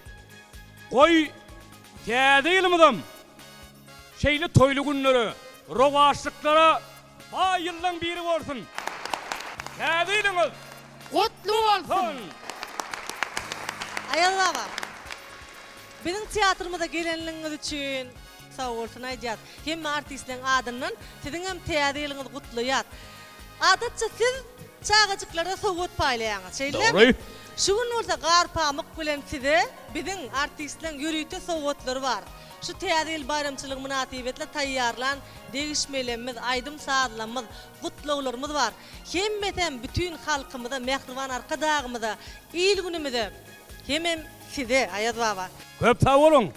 Goý, täze ýylymyzam şeýle toýly günlere, rowaçlyklara baý ýyllaň biri bolsun! Täze ýylyňyz gutly bolsun! Aýaz baba, biziň teatrymyza gelenligiňiz üçin sag bolsun aýdýas. Hemme artistleň adyndan siziňem täze ýylyňyzy gutlaýas. Adatça siz çagajyklara sowgat paýlaýaňyz, şeýle dälmi? Şu gün bolsa Gar-pamyk bilen size biziň artistleň ýörite sowgatlary bar. Şu Täze ýyl baýramçylygy mynasybetli taýýarlan degişmelemmiz, aýdym-sazlamyz, gutlaglarymyz bar. Hemmesem bütin halkymyza, mähriban Arkadagymyza, il-günümize hemem size, Aýaz baba. Köp sag boluň!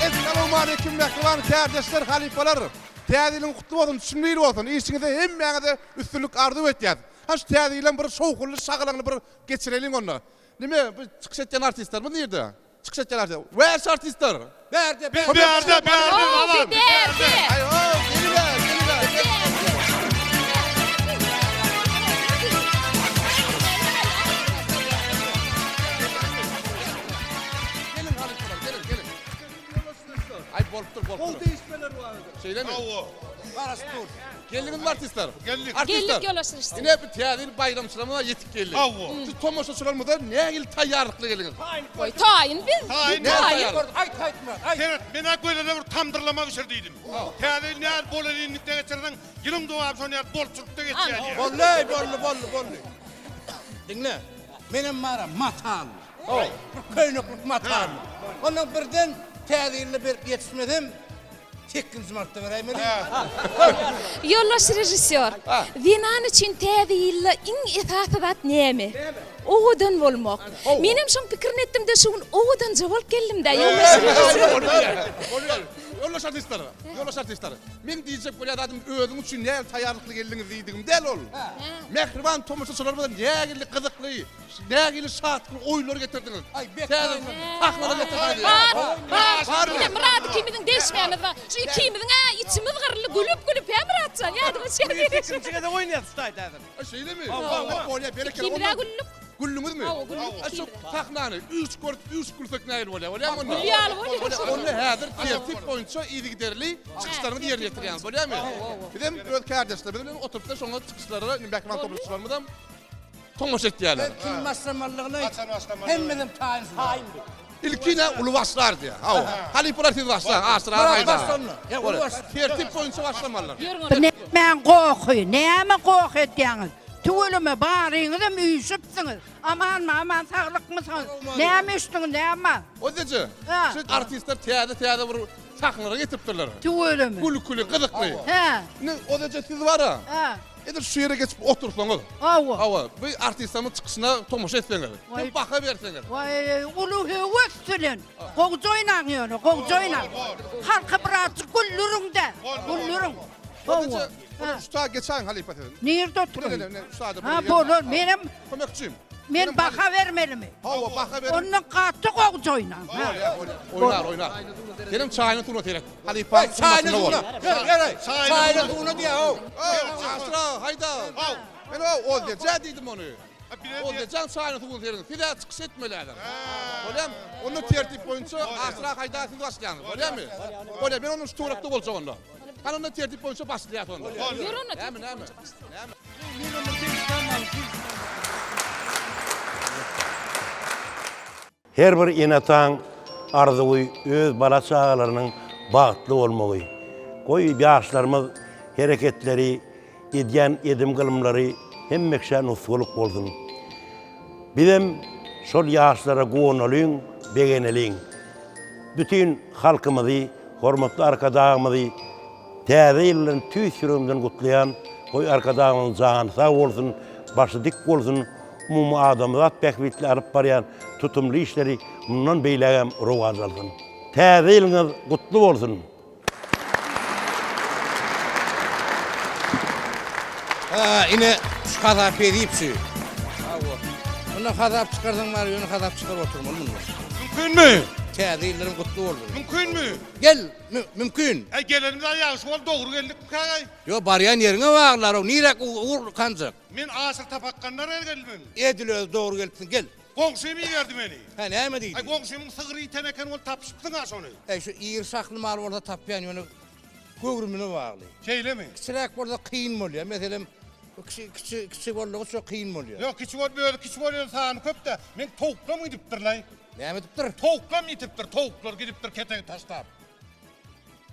Essalawmaleýkim mähriban kärdeşler, halypalar! Täze ýylyň gutly bolsun, düşümli ýyl bolsun! Işiňizde hemmäňize üstünlik arzuw etýäs. Ha şu täze ýylam bir şowhunly, şagalaňly bir geçireliň onda. Nime, bu çykyş etýän artistlerimiz nirde? Çykyş etýän artistler. Wäş artistler! Bärde, bärde. Bärde, bärde, babam. Bärde. Aý, ho, geliber, geliber. Geliň halypalar, geliň, geliň. Aý, bolupdyr, bolupdyr. Gowy degişmeler bar edi. Şeýlemi? Hawa. Garaşyp dur. Geldiňizmi artistler? Geldik. Geldik ýoldaş režissýor. Ine bu täze ýyl baýramçylygymyza ýetip geldi. Hawa. Şu tomaşaçylarymyza nähili taýýarlykly geldiňiz? Goý, taýyn biz. Taýyn. Taýyn. Aýt, aýt, Myrat, aýt. Seret, men-ä gözele bir tamdyrlama bişir diýdim. Täze ýyl nähili bolelinlikde geçirseň, ýylyň dowamy şony ýaly bolçulykda geçýär diýýär. Boldy, boldy, boldy, boldy. Diňle, menem bar-a mataly. Bir köýneklik mataly. Ondan birden täze ýylda berip ýetişmesem, Sekizinji martda beräýmeli. Ýoldaş režissýor, zenan üçin täze ýylda iň esasy zat näme? Owadan bolmak. Menem şoň pikirini etdim-de şu gün owadanja bolup geldim-dä, ýoldaş režissýor. Bolýar. Ýoldaş artistler, ýoldaş artistler. Meň diýjek bolýan zadym özüň üçin nähili taýýarlykly geldiňiz diýdigim däl ol. Mähriban tomaşaçylarymyza nähili gyzykly, Nähili şatlykly oýunlar getirdiňiz. Täze sahnalar getirdiňiz. Bar, bar. Ine Myrat ikimiziň degişmämiz bar. Şu ikimiziň-ä içimiz gyryldy gülüp-gülüp, hä Myratjan, ýadyňa düşýärmi? Sekizinji gezek oýnaýas şu taýda häzir. Şeýlemi? Bolýar, berekella. Ikimiz-ä güldük. Güldüňizmi? Hawa, güldük. Şu sahnany üç görüp, üç gülsek nähili bolýar? Bolýarmy onda? Gül ýaly bolýar. Onda häzir tertip boýunça yzygiderli çykyşlaryňyzy ýerine ýetirýäňiz, bolýarmy? Bizem öz kärdeşlerimiz bilen oturyp-da şoňa çykyşlara, mähriban tomaşaçylarymyzam Tomaşa etýärler. Kim başlamalydygyny aýt. Hemmesem taýyn. Taýyn. Ilki ne uly başlar diýýär. Hawa. Halypalar siz başlaň. Aşyr aga Myrat başlandy. Ýa uly baş. Tertip boýunça başlamalylar. Bu nämäň gohy? Näme goh edýäňiz? Tüweleme baryňyzam üýşüpsiňiz. Amanmy, aman saglykmysyňyz? Näme üýşdüňiz, näme? Ozeje, şu artistler täze-täze bir sahnalara getiripdirler. Tüweleme. Gülküli, gyzykly. Hä. Indi Ozeje siz bara. Hä. Edil şu ýere geçip otursaňyz. Hawa. Hawa, bu artistlerimiň çykyşyna tomaşa etseňiz. Waý. Baha berseňiz. Waý, uly höwes bilen. Gowja oýnaň ýöne, gowja oýnaň. Halky birazjyk güldüriň-de, güldüriň. Hawa. Şu taýa geçäýiň halypa siz. Nirde oturyň? Şu taýda. Ha, bolar, menem. Kömekçim. Men baha bermelimi? Hawa, baha ber. Onda gaty gowja oýnaň. Bolýar, bolýar. Oýnar, oýnar. Senem çaýyny suwuna seret. Halypa, Çaýyny suwuna. Ýör, ýör, çaýyny suwuna diýýär-ow. Aşyr aga, haýda. Haw, men o Ozdejä diýdim ony. Ozdejaň çaýyny suwuna serediň. Siz-ä çykyş etmeli häzir. Bolýarmy? Onda tertip boýunça Aşyr aga haýda siz başlaýaňyz. Bolýarmy? Bolýar, men onda şu töwerekde boljak onda. Hany onda tertip boýunça başlaýas onda. Ýör onda Näme, tertip näme? boýunça başlaýas. Näme? Her bir ene-ataň arzuwy öz bala-çagalarynyň bagtly bolmagy. Goý, ýaşlarymyz hereketleri, edýän edim-gylymlary hemme kişä nusgalyk bolsun. Bizem şol ýaşlara guwanalyň, begeneliň. Bütin halkymyzy, hormatly Arkadagymyzy Täze ýyl bilen tüýs ýüregimden gutlaýan, goý Arkadagymyzyň jany sag bolsun, başy dik bolsun, umumy adamzat bähbitli alyp barýan tutumly işleri mundan beýlägem rowaç alsyn. Täze ýylyňyz gutly bolsun! Ha, ine şu hasap edip şu. Hawa. Mundan hasap çykarsaň bar, ýöne hasap çykaryp oturmaly mundan. Mümkinmi? Täze ýyllaryň gutly bolsun. Mümkinmi? Gel, Mümkin. Äý gelenimiz-ä ýagşy boldy, dogry geldikmikäý? Ýo, barýan ýeriňe baglar-ow, niräk ugur kanjak? Men Aşyr tapakganlar el geldim. Edil özi dogry gelipsiň, gel. Goňşym iberdi meni. Hä, näme diýdi? Äý, goňşymyň sygry ýiten eken, ony tapyşypsyň-a şony. Äý, şu iri şahly mal bolsa tapýan, ýöne göwrümine bagly. Şeýlemi? Kiçiräk bolsa kyn bolýar. Meselem, kiçi, kiçi, kiçi boldugyça kyn bolýar. Ýok, kiçi bolup özi kiçi bolýan sany köp-dä. Meň towuklam gidipdir-laý. Näme edipdir? Towuklam ýitipdir, towuklar gidipdir ketegi taşlap.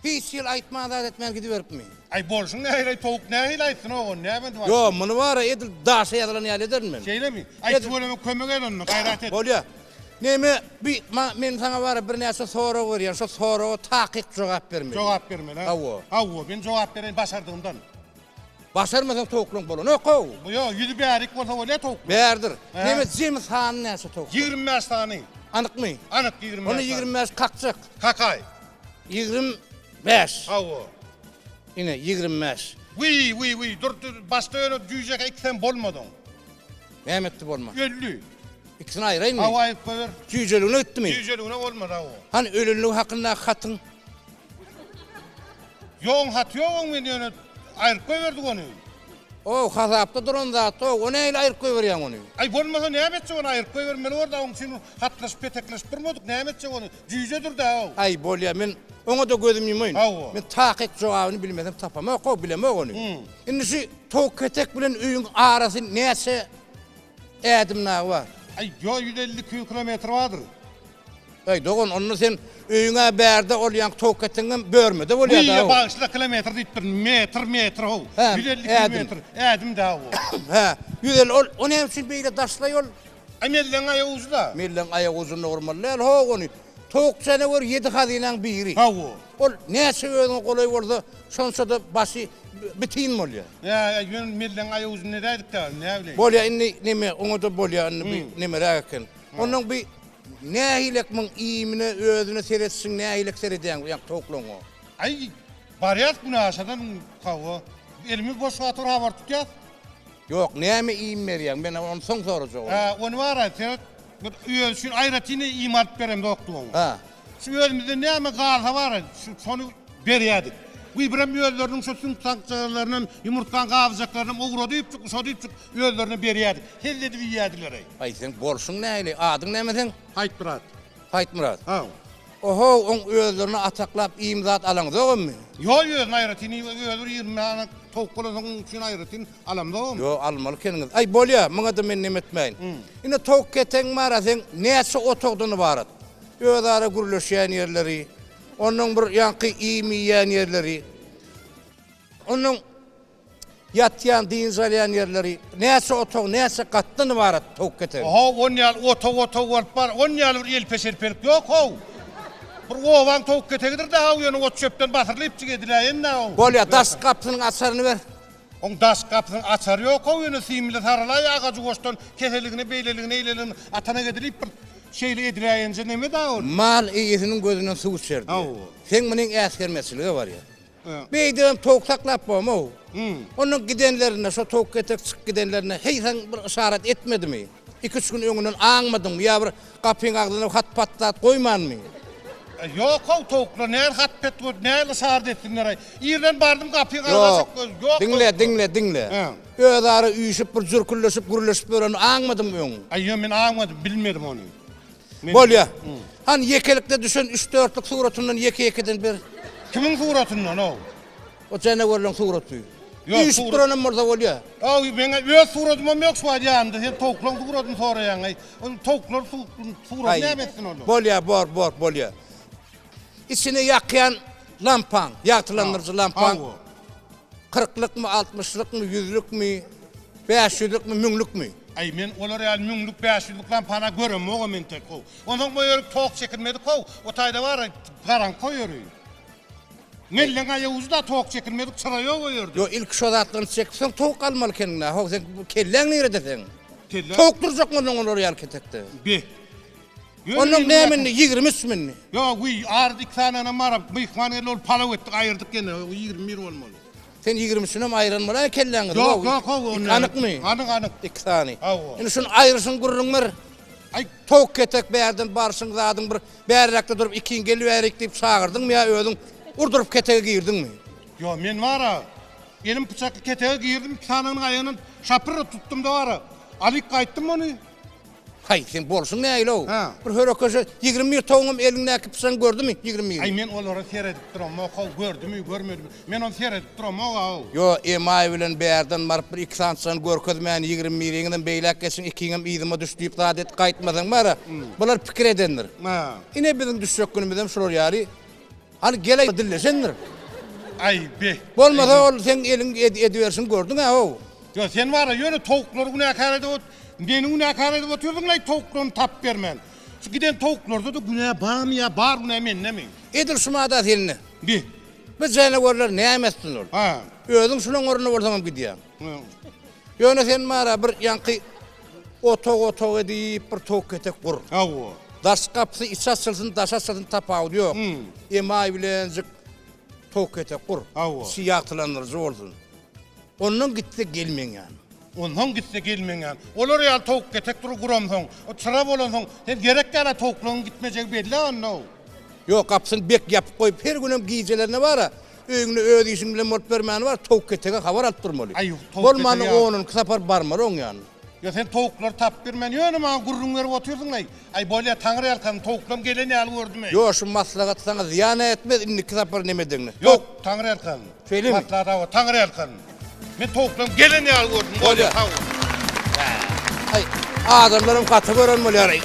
Hiç hili aýtman zat etmän gidiberipmi? Aý bolşuň nähili-aý towuk nähili aýtsyn ogun näme edip Ýo, muny bar-a edil daşa ýazylan ýaly ederin men. Şeýlemi? Aý tüweleme kömek et onda, gaýrat et. Bolýa. Neme, bi, ma, men saňa bar-a birnäçe sorag berýän, şo soraga takyk jogap bermeli. Jogap bermeli, a? Hawa. Hawa, men jogap bereýin başardygymdan. Başarmasaň towuklaň bolanok-ow. Ýok, ýüzi bärik bolsa bolýar towuklar. Bärdir. Neme jemi sany näçe towuk? 25 sany. Anykmy? Anyk 25 Onda 25 kakjak. Kakaý. 25. Hawa. Ine 25. Wiý, wiý, wiý, dur, dur, başda ýöne jüýjek ikisem bolmady oň. Näme etdi bolma? Öldi. Ikisini aýraýynmy? Hawa, aýryp goýber. Jüýjeligine gitdimi? Jüýjeligine bolmady, hawa. Hany ölenligi hakyndaky hatyň? Ýoň haty ýok oň men ýöne aýryp goýberdik ony. Ow hasapda duran zat ow o nähili aýryp goýberýäň ony. Aý bolmasa näme etjek ony aýryp goýbermeli borda oň üçin hatlaşyp petekleşip durmadyk näme etjek ony jüýjedir-dä ow. Aý bolýa men oňa-da gözüm ýumaýyn. Hawa. Men takyk jogabyny bilmesem tapamok ow bilemok ony. Indi şu towuk ketek bilen öýüň arasy näçe ädim dagy bar? Aý ýo 152 kilometr bardyr. Äý, dogan, onda sen öýüň-ä bärde, ol ýaňky towuk etiňem börmede bolýa-da. Wiý, bagyşla, kilometr diýipdirin, metr, metr how. 152 metr, ädim-dä o. Hä, 150, ol, o näme üçin beýle daşlaý ol? Aý, mellegiň aýagujy-da. Mellegiň aýagujynda gurmaly däl, how, ony. Towuk janawer ýedi hazynaň biri. Hawa. Ol näçe özüňe golaý bolsa, şonça-da başy bitin bolýa. Hä, ýöne mellegiň aýagujyny edäýdik-dä, näbileýin. Bolýa, indi neme, oňa-da bolýa, indi bu nemeräk eken. Onnoň bi nähilek muň iýmine özüne seretişiň nähilek seredýäň bu ýaňky towuklaňa. Aý barýas günaşadan hawa elimiz boş wagty bir habar tutýas. Ýok näme iým berýäň men ony soň sorajak ony. Hä ony bara seret bir özi üçin aýratyn iým alyp beremzokdy oňa. Hä. Şu özümizden näme galsa bar şu şony berýädik. Wiý birem özleriniň şu süňk saňkjagazlarynam ýumurtgaň gabyjaklarynam owradypjyk uşadypjyk özlerine berýädik. Hezil edip iýýädiler-eý. Aý seň bolşuň nähili, adyň näme seň? Haýtmyrat. Haýtmyrat. Haw. Ohow, oň özlerine ataklap iým-zat alaňzogamy? Ýo, özüne aýratyn iým, özi bir 20 sany towuk bolansoň oň üçin aýratyn alamzogam. Ýo, almaly ekeniňiz. Aý, bolýa, muňa-da men neme etmäýin. Indi towuk ketegiň bar-a seň näçe otagdan ybarat? Özara gürleşýän ýerleri, onuň bir ýaňky iým iýýän ýerleri, onuň ýatýan, dynç alýan ýerleri, näçe otag, näçe gatdan ybarat towuk ketegi? How, on ýaly otag-otag bolup bar, on ýaly bir elpe-şelpelik ýok, how. Bir obaň towuk ketegidir-dä, how, ýöne ot-çöpden basyrylypjyk ediläýen-dä, how. Bolýar, daş gapysynyň açaryny ber. Oň daş gapysynyň açary ýok, how, ýöne simli sarylaý agajy goşdan keseligine, beýleligine, eýleligine atanak edilip bir şeýle ediläýenje neme-dä ol. Mal eýesiniň gözünden suw içer diýýär. Hawa. Seň munyň äsgermezçilige barýar. Beýdibem towuk saklap bolmag. Ondan gidenlerinde, şo towuk getirip çykyp gidenlerinde heý saň bir yşarat etmedimi? Iki-üç gün öňünden aňmadyňmy ýa bir gapyň agzyna hat-pat zat goýmanmy? Ýok-ow, towuklar näl hat-pet goýup, näl yşarat etsinler-aý. Irden bardym gapyň agzy açyk, ýok towuklar. Diňle, diňle, diňle. Özara üýşüp bir jürküldeşip gürleşip ýörenini aňmadyňmy öň? Aý, ýok, men aňmadym, bilmedim ony. Bolýa. Hany ýekelikde düşen üç-dörtlük suratyndan ýeke-ýekeden ber. Kimiň suratyndan-ow? O janawerleň suraty. Ýok, Üýşüp duranam bolsa bolýa. Aw, meň öz suratymam ýok şu wagt ýanymda. Sen towuklaň suratyny soraýaň-aý. Ol towuklar suraty näme etsin olar? Bolýa, bor, bor, bolýa. Içine ýakýan lampaň, ýagtylandyryjy lampaň kyrklykmy, altmyşlykmy, ýüzlükmi, bäş ýüzlükmi, müňlükmi? Aý, men olar ýaly müňlük, bäş ýüzlük lampana göremogam entek-ow. Onsoň bu ýerik tok çekilmedik-ow. O taýda bar-a, garaňky o ýeri. Melleň aýagujy-da tok çekilmedik çyra ýok o ýerde. Ýok, ilki şo zatlaryny çekip soň towuk almaly ekeniň-dä. How, sen kelläň nirede seň? Towuk durjak onnoň olar ýaly ketekde. Be. Onnoň näme indi, 23 mi indi? Ýok, wiý, arada iki sananam bar, myhman geldi, ol palaw etdik, aýyrdyk ýene, 21 bolmaly. Sen ýigrimisinem aýyran bolaý kelläň gyzyp. Ýok, ýok, how, Iki anykmy? Anyk, anyk. Iki sany. Hawa. Indi şuny aýryşyň gürrüň ber. Aý. Towuk ketek bärden barşyň zadyň bir bärräkde durup ikiň gelibärik diýip çagyrdyňmy ýa özüň urduryp ketege girdiňmi? Ýok, men bar-a, elim pyçakly ketege girdim, iki sanyny aýagyndan şapyrra tutdum-da bar-a, alyp gaýtdym ony. Haý, seň bolşuň nähili-ow? Bir hörekeşe 21 towuňam eliňdäki pyçagyň gördümi, 21-ni? Aý, men olara seredip duramok-ow, gördümi, görmedimi, men ony seredip duramok-ow. Ýo, emaý bilen bärden baryp bir iki sany çyny görkezmän, 21-iňizem beýläk geçiň, ikiňem yzyma düş diýip zat edip gaýtmasaň bar-a, bular pikir edendir. Ine biziň düşjek günümizem şular ýaly. Hany gel-aý dilleşendir. Aý, be. Bolmasa ol seň eliň ediberşiňi gördüň-ä-ow. Ýok, sen bar-a, ýöne towuklary günäkär edip ot, meni günäkär edip otyrdyň-laý towuklaryny tapyp bermän. Şu giden towuklarda-da günä barmy ýa bar günä mendemi? Edil şu mada sende. Bi. Bu janawerler näme etsin ol? Ha. Özüň şulaň ornunda bolsaňam gidýäň. Ýöne sen bar-a bir ýaňky otag-otag edip bir towuk ketek gur. Hawa. Daş gapysy içi açylsyn, daşy açylsyn tapawudy ýok. Emaý bilenjik towuk ketek gur. Hawa. Içi ýagtylandyryjy bolsun. Ondan gitse gel meň ýanyma. Onsoň gitse gel meň ýanyma. Olar ýaly towuk ketek dur guramsoň, o çyra bolansoň, sen gerek däl-ä towuklaryň gitmejegi belli-ä onda-ow. Ýok, gapysyny bek ýapyp goýup, her günem gijelerine bar-a, öýüňde öz işiň bilen bolup bermäni bar, towuk ketege habar alyp durmaly. Aý, towuk Bolmanda ketege ýa. on-onki sapar barmaly oň ýanyna. Ýa sen towuklary tapyp bermän ýöne maňa gürrüň berip otyrsyň-laý. Aý, bolýa, Taňryýalkasyn, towuklam gelen ýaly gördüm-eý. Ýo, şu maslahat saňa zyýan-a etmez indiki sapar neme edeňde. Ýok, Taňryýalkasyn. Şeýlemi? Maslahat hawa, Taňryýalkasyn. Men towuklaryň gelen ýaly gördüm. Bolýa, sag bol. Aý, adamlaram gaty gören bolýar-aý.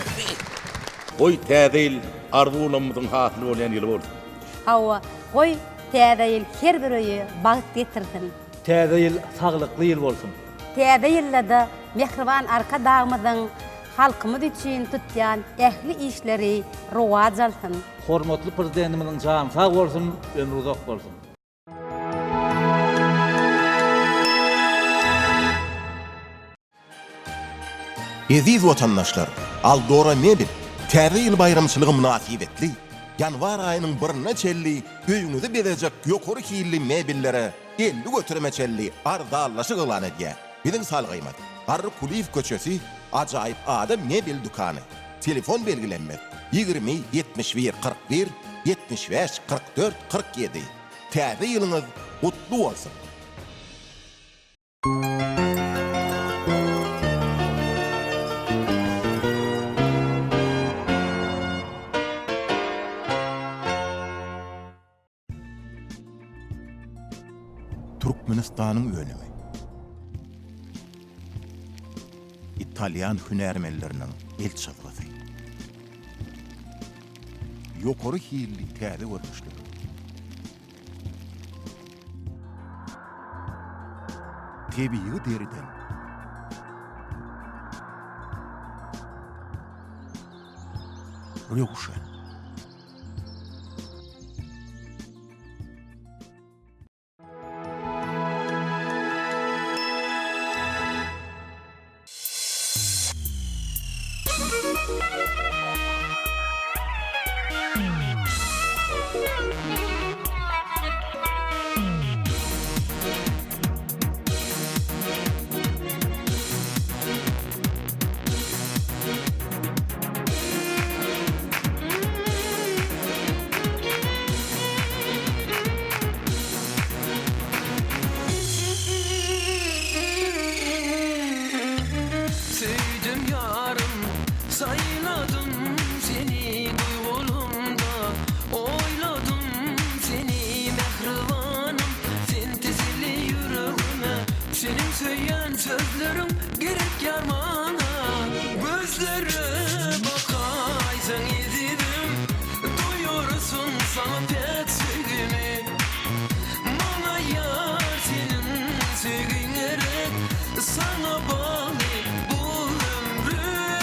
Goý, Täze ýyl arzuwlarymyzyň hasyl bolýan ýyly bolsun! Hawa, goý, Täze ýyl her bir öýe bagt getirsin! Täze ýyl saglykly ýyl bolsun! Täze ýylda-da mähriban Arkadagymyzyň halkymyz üçin tutýan ähli işleri rowaç alsyn! Hormatly Prezidentimiziň jany sag bolsun, ömri uzak bolsun! Eziz watandaşlar, Aldora Mebel Täze ýyl baýramçylygy mynasybetli ýanwar aýynyň birine çenli öýüňizi bezejek ýokary hilli mebellere 50 göterime çenli arzanlaşyk yglan edýär. Biziň salgymyz, Garry Kulyýew köçesi, Ajaýyp Ada mebel dükany. Telefon belgilenmez, 20 71 41 75 44 47. Täze ýylyňyz gutly bolsun! Türkmenistanyň önümi. Italýan hünärmenleriniň el çyzgysy. Ýokary hilli täze görnüşler. Tebigy deriden. Röwşen. saňa päk söýgimi. Maňa ýar seniň söýgiň gerek, Saňa bagly bu ömrüm.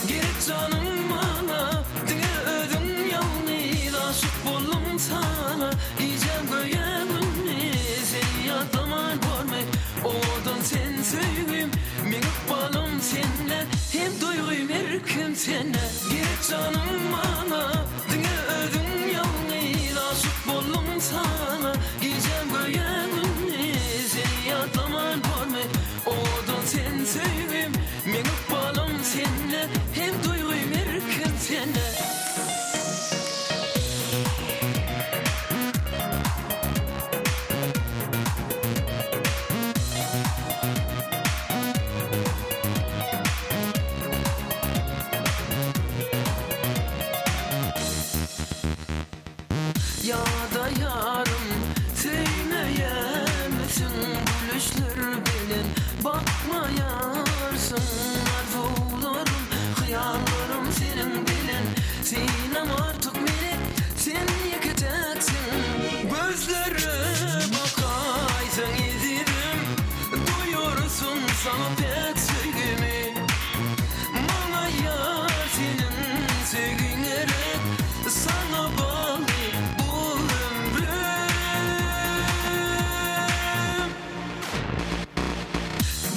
Gerek janym maňa, diňe özüň ýalňyz Aşyk boldum saňa, gijäm göýä gündiz Seni ýatlaman bormy, owadan sen söýgim Meň ykbalym sende, hem duýgym erkim sende Gerek janym maňa, diňe özüň ýalňyz Aşyk boldum saňa, gijäm göýä gündiz Seni ýatlaman bormy, Owadan sen söýgim, meň ykbalym sende, Hem duýgym erkim sende. Ýadaýaryn, söýmeýärmisiň Gülüşler bilen bakmaýarsyň Arzuwlarym, hyýallarym seniň bilen Synam artyk meni, sen ýeke-täksiň Gözlere bakaýsaň ezizim Duýarsyň saňa päk söýgimi Maňa ýar seniň söýgiň gerek Saňa bagly bu ömrüm.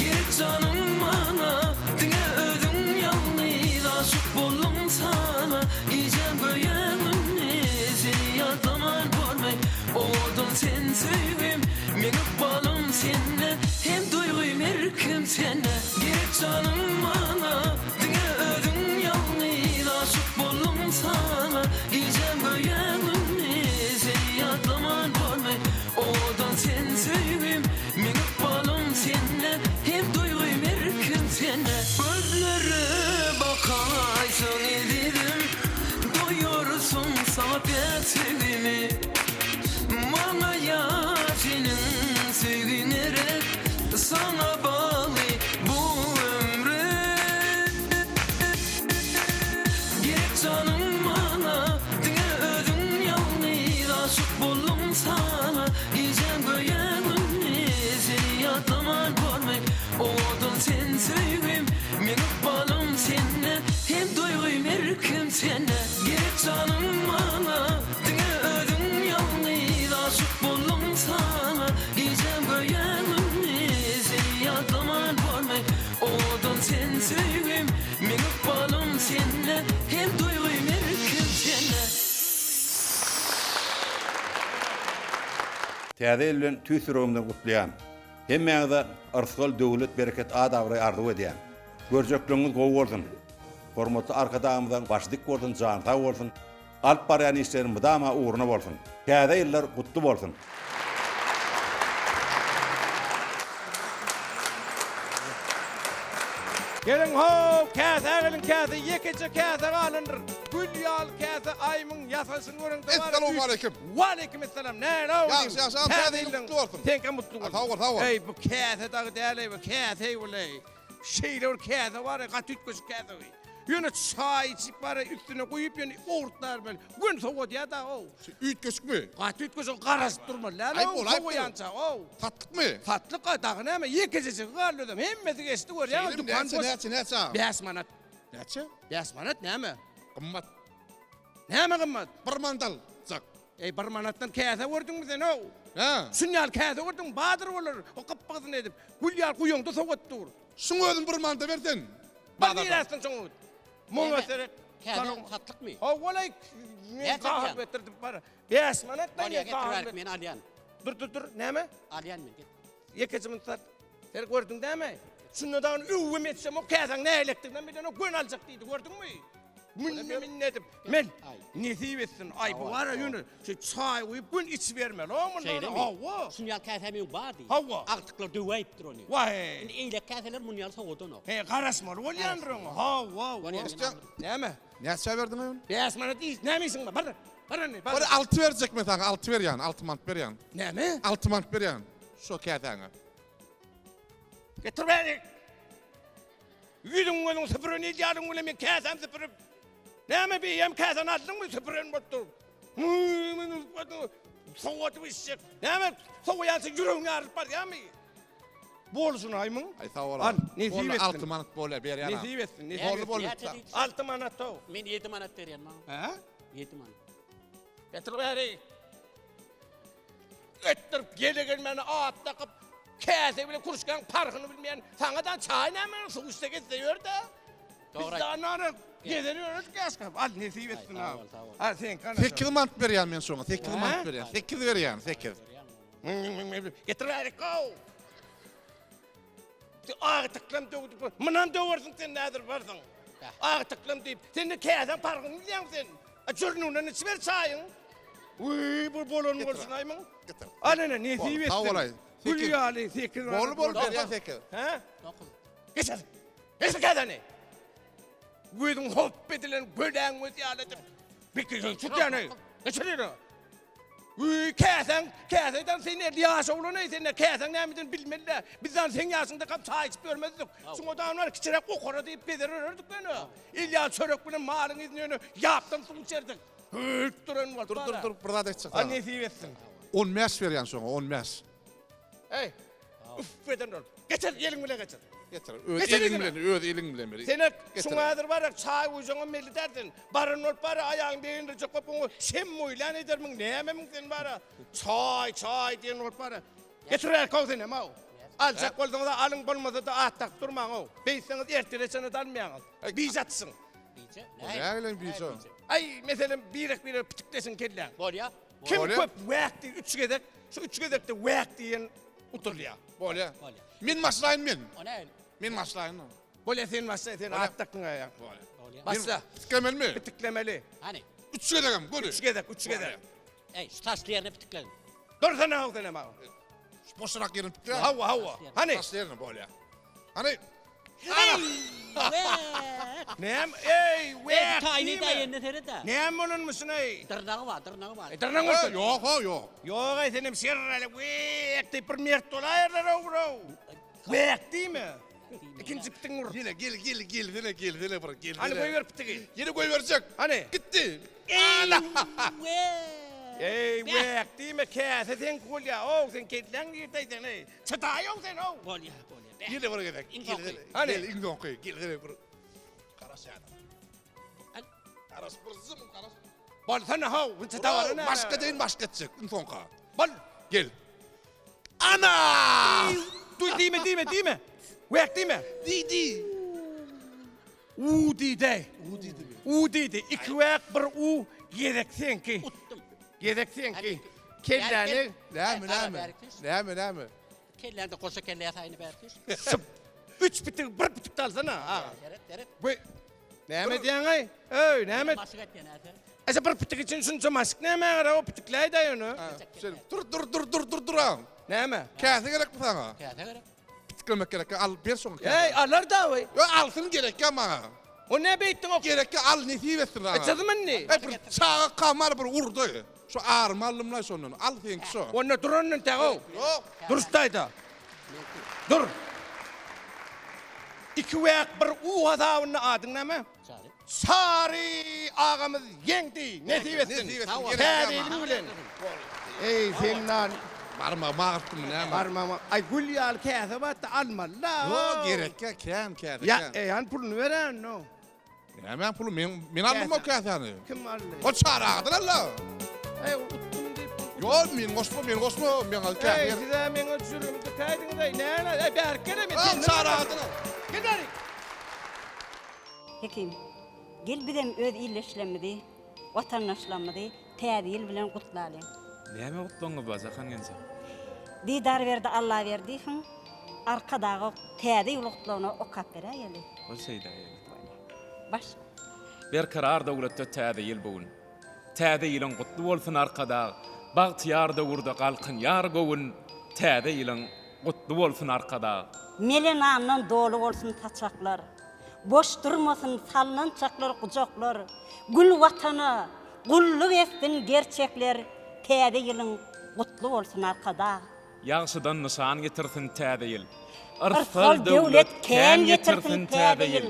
Gerek janym maňa, diňe özüň ýalňyz Aşyk boldum saňa, gijäm göýä gündiz Seni ýatlaman bormy, owadan sen söýgim Meň ykbalym sende, hem duýgym erkim sende Gerek janym maňa, Diňe özüň ýalňyz aşyk boldum saňa Gijäm göýä gündiz seni ýatlaman bormy Owadan sen söýgim meň ykbalym sende Hem duýgym erkim sende Gözlere bakaýsaň ezizim Doýarsyň saňa päk söýgimi Maňa ýar seniň söýgiň gerek Saňa bagly bu ömrüm. Gerek janym maňa, diňe özüň ýalňyz Aşyk boldum saňa, gijäm göýä gündiz Seni ýatlaman bormy, owadan sen söýgim Meň ykbalym sende, hem duýgym erkim sende Gerek janym maňa, Diňe özüň ýalňyz aşyk boldum saňa Gijäm göýä gündiz seni ýatlaman bormy Owadan sen söýgim meň ykbalym sende Hem duýgym erkim sende. Täze ýyl bilen tüýs ýüregimden gutlaýan. Hemmäňize yrsgal, döwlet, bereket, at-abraý arzuw edýän. Görjekligiňiz gowy bolsun. Hormatly Arkadagymyzyň başy dik bolsun, jany sag bolsun. Alyp barýan işleri mydama ugruna bolsun. Täze ýyllar gutly bolsun. Geliň how, käsä geliň käse, ýekeje käse galandyr. Gül ýaly käse aýmyň ýasalşyny görüň-de bar. Essalawmaleýkim. Waleýkim essalam. Näle-ow diýim. Ýagşy, ýagşy agam, täze ýylyň gutly bolsun. Seňkem gutly bolsun. Sag bol, sag bol. Eý, bu käse dagy däl-eý, bu käse-eý bul-eý. Şeýle bir käse bar-eý, gaty üýtgeşik käse-eý. Ýöne çaý içip bar-eý, üstüne guýup ýöne owurtlar bilen gün sowadýar-da-ow. Üýtgeşikmi? Gaty üýtgeşik, garaşyp durmaly däl-ow, sowaýança-ow. Satlykmy? Satlyk-a, dagy näme, ýekejejigi galdy özem, hemmesi geçdi görýäňmi, dükan boş. Näçe, näçe, näçe? Bäş manat. Näçe? Bäş manat näme? Gymmat. Näme gymmat? Bir manat aljak. Eý, bir manatdan käse gördüňmi sen-ow? Hä? Şun ýaly käse gördüňmi? Badyr bolar, o gypbygysyny edip, gül ýaly guýaňda sowat dur. Şuň özüni bir manata ber sen. Bir niräsiň şoň? Muňa seret. Käse satlykmy? Hawa-laý, men gahar getirdim bar. Bäş manat Bolýa, getir men alýan. Dur, dur, dur, näme? Alýan men, getir. Ýekeje muny sat. Sen gördüň dämi? Şunda dagyny öwgüm etsem, o käsäň nähilekdiginem bilenok, göni aljak diýdi, gördüňmi? Münne minne edip, men nesip etsin. Aý, bu bar-a ýöne, şu çaý guýup gün içibermeli, o mundan. Şeýlemi? Hawa. Şun ýaly käsä meň bardy. Hawa. Agtyklar döwäýipdir ony. Waý. Indi eýlek käseler mun ýaly sowadanok. He, garaşmaly bolýandyr oňa. Hawa. Näme? Näçä berdiň ony? Bäş manat iş, näme işiň bar? Bar, bar indi, bar. Bir alty berjek men saňa, alty berýän, alty manat berýän. Näme? Alty manat berýän, şo käsäňe. Getir bäri. Ýüzüň gözüň süpüren edýäriň bilen men käsäm süpürip. Näme beýem käsäni aldyňmy süpüren bolup dur. Sowadyp içjek. Näme sowaýança ýüregiň ýarylyp barýarmy? Bolsun aýmyň. Aý sag bol. Al, nesip etsin. 6 manat bolýar berýän. Nesip etsin. Boldy boldy. 6 manat tow. Men 7 manat berýän maňa. Hä? 7 manat. Getir bäri. Etdirip gele gelmäne at dakyp, käse bilen kuruşkaň parhyny bilmeýän saňa-da çaý näme suw içse getse ýör-de. Dogry Biz nana gezer ýörüs ýaşka. Al nesip etsin ha. Ha sen kana. 8 manat berýän men şoňa. 8 manat berýän. 8 berýän, 8. Getir bäri gow. Agtyklam döwdüp, munam döwersiň sen näzir barsyň. Agtyklam diýip, sen de käsäň parhyny bilýäň sen. Jürnüňden içiber çaýyň. Wiý, bu bolan bolsun aýmyň. Getir. Al ene, nesip etsin. Sag bolaý. Gül ýaly 8 Bol bol berýän 8. Hä? 9. Geçir. Geçir käsäni. Gözüň hop edilen göläň göz ýaly edip. Bekir tut ýany. Geçir ýere. Wiý, käsäň, käseden sen erdi ýaş oglan eý, sen käsäň nämeden bilmeli-dä. Bizden seň ýaşyňda kap çaý içip ýörmezdik. Şuňa da bar kiçiräk okara diýip gezer ýörerdik ýöne. Il ýaly çörek bilen malyň yzyny ýöne ýapdan suw içerdik. Hüýt duran bolup. Dur, dur, dur, bir zat aýtjak A saňa. nesip etsin. 15 berýän şoňa, 15. Eý, üf eden ol. Geçir, eliň bilen geçir. Getir. Öz Geçir eliň yzyna. bilen, öz eliň bilen beri. Sene Getir. şuňa häzir bar, çaý guýjaňam belli däl sen. Baran bolup bar, aýagyň begendirjek bolup oňa şem oýlan edermiň, nämemiň sen bar. Çaý, çaý diýen bolup bar. Getir erkow sen hem-ow. Aljak bolsaňyz-a alyň, bolmasa-da at dakyp durmaň-ow. Beýtseňiz ertire çenli-de almaýaňyz. Bije atyşyň. Bije? Näme bilen bije? Aý, meselem, birek-birek pitikleşiň kelläň. Bolýa. Kim köp wäk diýip üç gezek, şu üç gezekde wäk diýen utulýar. Bolýa. Men başlaýyn men. O näme? Men başlaýyn. Bolýa sen başla, sen at dakdyň aýaň. Bolýa. Başla. Pitiklemelimi? Pitiklemeli. Hany? Üç gezegem, göni. Üç gezek, üç gezek. Ey, şu taşly ýerine pitikledim. Dursana haw senem haw. Şu boşrak ýerini pitikle. Hawa, hawa. Hany? Taşly ýerini bolýa. Hany? Näm? Ey, wäk. Taýyny da ýerine seret-ä. Näme bolanmyşyn eý? Dyrnagy bar, dyrnagy bar. E, dyrnagyň bolsun. Ýok, ho, ýok. Ýok eý, senem şerreli wäk diýip bir mert bolaýarlar-ow, bro. Wäk diýme. Ikinji pitiň ur. Ýene gel, gel, gelsene, gelsene bir, gelsene. Hany goýber pitigi. Ýene goýberjek. Hany? Gitdi. Eý, wäk diýme, käse seňki bolýa. Ow, sen kelläň nirdeý sen eý? Çydaýow sen ow. Bolýa, bolýa. Ýene bir gezek. Iň soňky. Hany? Gel, iň soňky. Gelsene bir. Garaş ýa. Garaş bir zym garaş. Bolsana how, bu çydawaly näme? Başga deýin başga etjek, iň soňka. Bol. Gel. Ana! Duý diýme, diýme, diýme. Wäk diýme. Diýdi. U diýdi. U diýdi. U diýdi. Iki wäk, bir u, gezek seňki. Utdum. Gezek seňki. Kelläni. Näme, näme? Näme, näme? Kelläňde goşa kelle ýasaýyny bärki. Şu üç bitik, bir bitik alsana, aga. Seret, seret. Bu näme edýäň-aý? Öý, näme? Maşyk etýän hä sen? Ese bir pitik üçin şunça maşk näme gara, o pitikläý-dä ýöne. Şeýle, dur, dur, dur, dur, dur, dur aň. Näme? Käse gerekmi saňa? Käse gerek. Pitiklemek gerek, al, ber şoňa käse. Eý, alar da we. Ýok, alsyn gerekýä maňa. O ne beýtdiň o? Gerekýä, al, nesip etsin saňa. E, çyzym indi. Eý, bir çaga kamar bir urdy. Şu arymy aldym-laý şondan. Al seňki şo. Onda dur ondan täg-ow. Ýok. Dur ştaýda. Dur. Iki wäk bir u hasabynda adyň näme? Çary. Çary agamyz ýeňdi. Nesip etsin. Nesip etsin. Täze ýylyň bilen. Eý, sen lan. Barmagymy agyrtdymy näme? Barmagymy. Aý gül ýaly käse batdy almaly-la. Ýok, gerekýä kän käse. Ýa, eý, hany puluny beräýin, no. Nämäň puly? Men men aldym o käsäni. Kim aldy? O Çary agadan aldy. Eý, utdum diýip. Ýok, men goşma, men goşma, men al käse. Eý, size meňe jürüm dikäýdiňiz, eý, näme? Eý, bärik gel, men Al Çary agadan al. Gel bärik. Hekim, gel bizem öz ildeşlerimizi, watandaşlarymyzy Täze ýyl bilen gutlalyň. Näme gutlagyňyz bar, Jahan genje? Didarberdi Allaberdiýewiň Arkadaga Täze ýyl gutlagyny okap beräýeli. Bol şeýdäýeli. Başla. Berkarar döwletde Täze ýyl bu gün. Täze ýylyň gutly bolsun Arkadag! Bagtyýar döwürde galkynýar göwün, Täze ýylyň gutly bolsun Arkadag! Mele nandan doly bolsun saçaklar, Boş durmasyn sallançaklar, gujaklar, Gül Watana gulluk etsin gerçekler, Täze ýylyň gutly bolsun Arkadag! Ýagşydan nyşan getirsin Täze ýyl. Yrsgal-döwlet kän getirsin Täze ýyl!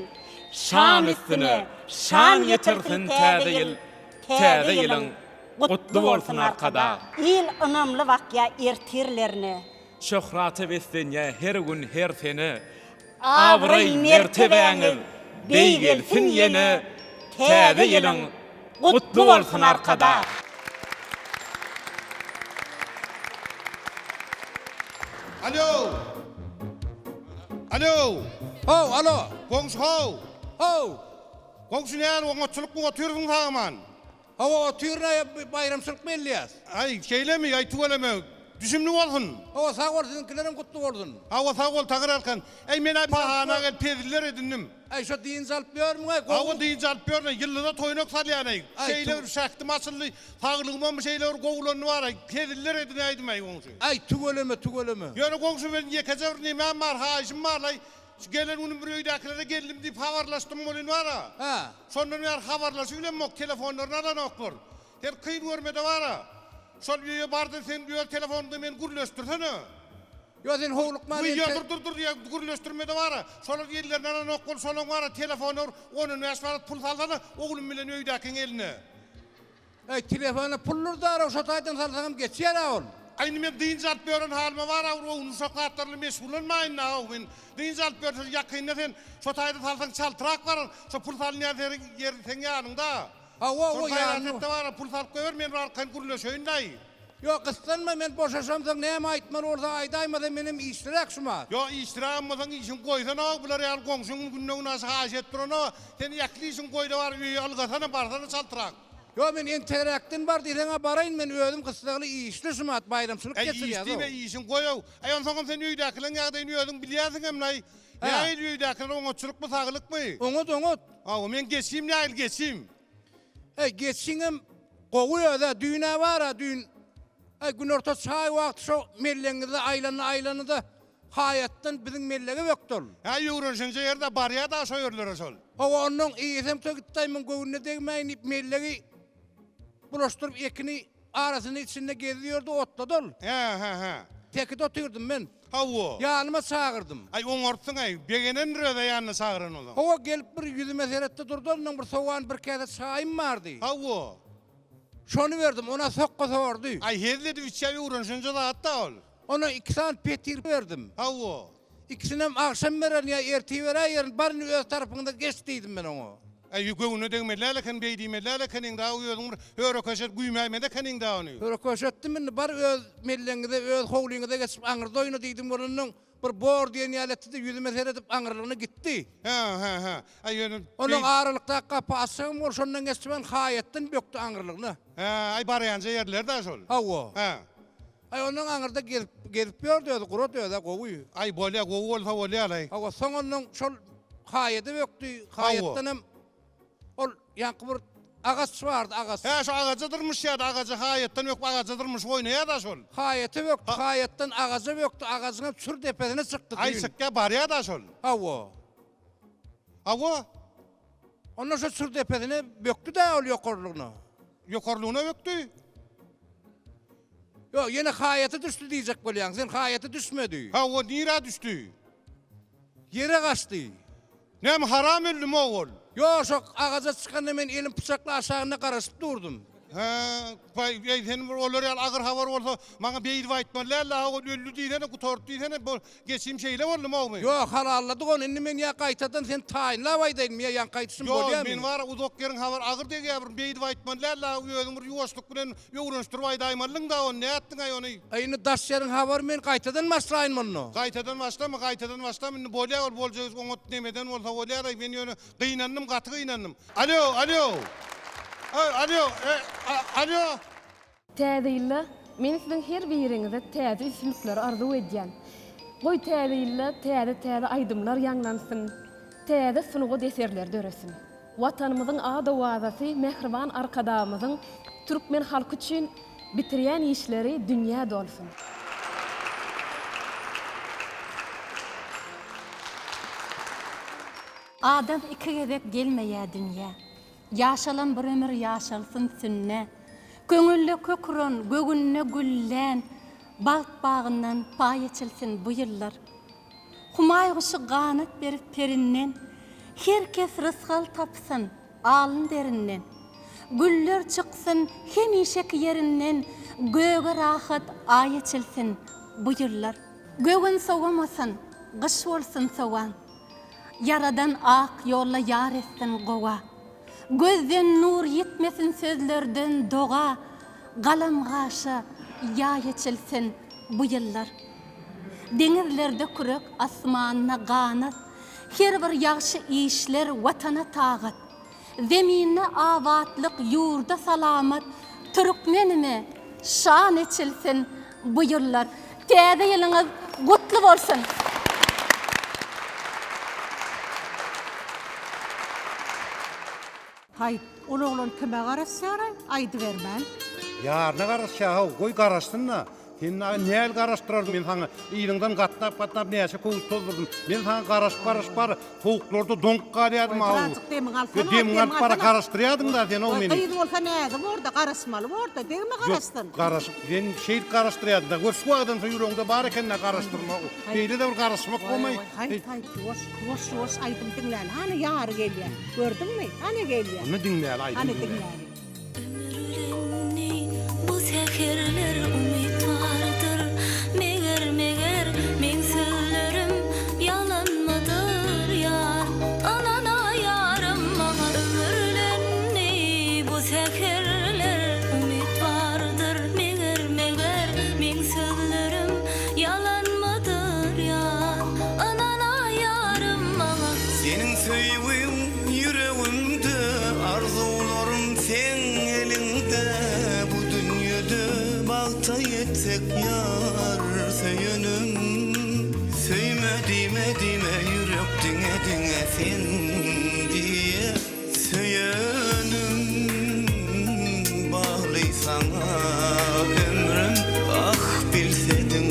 Şan üstüne şan getirsin Täze ýyl! Täze ýylyň gutly bolsun Arkadag! Il ynamly bakýar ertirlerine. Şöhrata beslenýär her gün her sene. Abraý mertebäňiz beýgelsin ýene Täze ýylyň gutly bolsun Arkadag! Alo! Alo! How, alo! Goňşy how! How! Goňşy näl oňatçylykmy otyrsyň sagaman? Hawa otyryn-aý baýramçylyk belleýäs. Aý şeýlemi aý tüweleme düşümli bolsun. Hawa sag bol siziňkilerem gutly bolsun. Hawa sag bol Tagyr Arkan. Äý men-ä bahana gelip heziller edindim. Äý şo dynç alyp ýörmüň-aý gowy. Hawa dynç alyp ýörün-aý ýyldyza toýnak salýan-aý. Şeýle bir şähdim açyldy saglygymam şeýle bir gowulandy bar-aý heziller edinäýdim-aý goňşy. Äý tüweleme tüweleme. Ýöne goňşy meniň ýekeje bir nemäm bar haýyşym bar-laý Şu gelen günüm bir öýdäkilere geldim diýip habarlaşdym welin bar-a. Hä. Şondan bäri habarlaşybilemok, telefonlaryny alanoklar. Sen kyn görme-de bar-a. Şol öýe bar-da sen öz telefonyňda meni gürleşdirsene. Ýo sen howlukma men. Ýo dur dur dur ýa gürleşdirme-de bar-a. Şolar ellerini alanok bol şolaň bar-a telefona bir on-on bäş manat pul salsana oglum bilen öýdäkiň eline. Äý, telefona puldur daraw, şo taýdan salsaňam geçýär-ä ol. Aý, indi men dynç alyp ýören halyma bar-a, bir ownuşak zatlar bilen meşgullanmaýyn-da-ow, men dynç alyp ýörün, şo ýakynda sen şo taýda salsaň çaltrak barar, şo pul salynýan seri ýer seň ýanyňda. Hawa, Şol o gaýrat ýanynda. et-de bar-a, pul salyp goýber, men bir arkaýyn gürleşeýin-laý. Ýok, gyssanma, men boşaşamsoň näme aýtmaly bolsa aýdaýmasa menem işliräk şumat. Ýok, işlirägem bolsaň işiňi goýsana-ow, bular ýaly goňşyň günde-günaşa haýyş edip durana, sen ähli işiňi goý-da bar, öýe ylgasana, barsana çaltrak. Ýok, men entegräkden bar diýseň-ä baraýyn, men özüm gyssagly işli şumat, baýramçylyk Äý, iş geçirýäs-ow. diýme, işiňi goý-ow. Äý, onsoňam sen öýdäkileriň ýagdaýyny özüň bilýänsiňem-laý. Hä. Nähili öýdäkiler, oňatçylykmy, saglykmy? Oňat, oňat. Hawa, meň geçim nähili, geçim? Äý, geçiňem gowy öz-ä, düýn-ä bar-a, düýn, äý, günorta çaý wagty şo mellegiňizde aýlandy-aýlandy-da, Haýatdan biziň mellege bökdi ol. Hä, öwrenişenje ýerde barýa-da şo ýerlere şol. Hawa, onnoň eýesem şo gitdi-aý, muň göwnüne degmäýin diýip, mellegi bulaşdyryp, ekini arasynda içinde gezdi ýördi, otlady ol. Hä, hä, hä. Tekide otyrdym men. Hawa. Ýanyma çagyrdym. Aý, oňarypsyň-aý, begenendir öz-ä ýanyna çagyran bolsaň. Hawa, gelip bir ýüzüme seretdi durdy, onnoň bir sowan bir käse çaýym bardy. Hawa. Şony berdim, ona sokga sordy. Aý, hezil edip içýä öwrenişenje zat-da ol. Ona iki sany petir berdim. Hawa. Ikisinem agşam bererin ýa ertir beräýerin, bar indi öz tarapyňda geç diýdim men oňa. Äý, göwnüne degmeli däl eken, beý diýmeli däl ekeniň dagy, özüň bir höre-köşe edip güýmäýmeli ekeniň dagy ony. Höre-köşe etdim indi, bar öz mellegiňize, öz howlyňyza geçip aňyrda oýna diýdim bolandan, bir bor diýen ýaly etdi-de, ýüzüme seredip aňyrlygyna gitdi. Hä, hä, hä. Äý, ýöne. Onuň aralykdaky gapy açygam bol, şondan geçibem haýatdan bökdi aňyrlygyna. Hä, aý barýanja ýerler-dä şol. Hawa. Hä. Aý ondan aňyrda gezip gezip ýördi özi gurat özä gowy. Aý bolýa gowy bolsa bolýalaý. Hawa soň ondan şol haýada bökdi haýatdanam ol ýaňky bir agaç bardy agaç. Hä şo agaja dyrmyşýady agaja haýatdan böküp agaja dyrmyşyp oýnaýada şol. Haýata bökdi haýatdan agaja bökdi agajyňam çür depesine çykdy Aý çykýa barýada şol. Hawa. Hawa. Onda şo çür depesine bökdi-dä ol ýokarlygyna. Ýokarlygyna bökdi. Ýok, ýene haýata düşdi diýjek bolýaň. Sen haýata düşmedi. Hawa, nirä düşdi? Ýere gaçdy. Näme haram öldümi ogul? Ýok, şo agaja çykanda men elim pyçakly aşagynda garaşyp durdum. Hä, baý, eý, sen bir olar ýaly agyr habar bolsa, maňa beýdip aýtmaly däldi, ha, ol öldi diýsene, gutardy diýsene, bu geçim şeýle boldumy ogmy? Ýok, halalladyk ony, indi men ýa gaýtadan seni taýynlap aýdaýynmy, ýa ýaňky aýdyşym Ýok, bolýamy? men bar-a uzak ýeriň habary agyr degýär, bir beýdip aýtmaly däldi, ha, özüň bir ýuwaşlyk bilen öwrenişdirip aýdaýmalydyň-da ony, nätdiň-aý ony? Aý, indi daş ýeriň habary men gaýtadan başlaýyn munda. Gaýtadan başlama, gaýtadan başlama, indi bolýar ol boljak oňat nemeden bolsa bolýar-aý, men ýöne gynandym, gaty gynandym. Alo, alo! Alo, alo! Täze ýylda men siziň her biriňize täze üstünlikleri arzuw edýän. Goý täze ýylda täze-täze aýdymlar ýaňlansyn, täze sungat eserleri döresin. Watanymyzyň ad-owazasy mähriban Arkadagymyzyň türkmen halky üçin bitirýän işleri dünýä dolsun. Adam iki gezek gelmeýär dünýä. Ýaşalan bir ömür ýaşalsyn sünnä. Köňülde kök uran, göwünde güllän, Bagt bagyndan paý eçilsin bu ýyllar. Humaý guşy ganat berip perinden, Her kes rysgal tapsyn alyn derinden. Güller çyksyn hemişeki ýerinden, Göge rahat Aý eçilsin bu ýyllar. Göwün sowamasyn, gyş bolsun sowan. Ýaradan ak ýolda ýar etsin gowa. Gözden nur ýitmesin sözlerden doga, Galam gaşa ýaý eçilsin bu ýyllar. Deňizlerde kürek, asmanda ganat, Her bir ýagşy işler Watana tagat. Zeminde abatlyk, ýurda salamat, Türkmenime şan eçilsin bu ýyllar. Täze ýylyňyz gutly bolsun! Haý, ol oglan kime garaşýar-aý, aýdybermän? Ýaryna garaşýar-how, goý garaşsyn-da. Sen dagy näl garaşdyrardyň, men saňa yzyňdan gatnap-gatnap näçe köwüş tozdurdym. Men saňa garaşyp-garaşyp bar, sowuklarda doňup galýardym-ow. Goý, birazjyk demiňi alsana, Demiňi alyp bara garaşdyrýardyň-da sen-ow meni. Goý, gyz bolsa näzi bor-da, garaşmaly bor-da, degme garaşsyn. Ýok, garaşyp, sen şeýdip garaşdyrýardyň-da. Gör, şu wagtam şo ýüregiňde bar eken-dä garaşdyrmak. Beýle-de bir garaşmak bolmaý. Goý, haýt, haýt, ýuwaş, ýuwaş, ýuwaş aýdym diňläli. Hany ýary gelýär. Gördüňmi? Hany gelýär. Onda diňläli, aýdym Hany diňläli. diňläli. Ömürlendi bu säherler umyt bardyr Meger meger meň sözlerim ýalanmydyr ýar Ynana ýarym maňa Ömürlendi bu säherler umyt bardyr Meger meger meň sözlerim ýalanmydyr ýar Ynana ýarym maňa. Seniň söýgüň ýüregimde Arzuwlarym seň eliňde Bu dünýede bagta ýetsek ýar söýenim Söýme diýme diýme ýürek diňe diňe sen diýe Söýenim bagly saňa ömrüm ah bilsediň.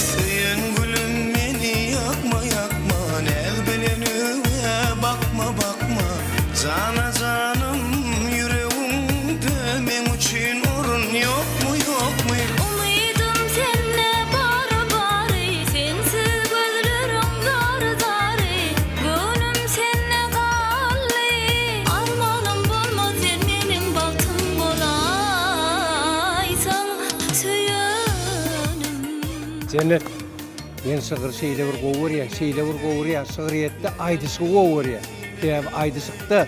Söýen gülüm meni ýakma ýakma Näz bilen öňe bakma bakma Jana janym ýüregiňde Meň üçin orun ýokmy ýokmy. Umydym sende bary bary Sensiz gözleriň zary zary Göwnüm sende galdy Armanym bolmaz sen meniň bagtym bolaýsaň Söýenim. Jennet, men şygyry şeýle bir gowy görýän, şeýle bir gowy görýän, şygryýetde aýdyşygy gowy görýän. Sebäbi aýdyşykda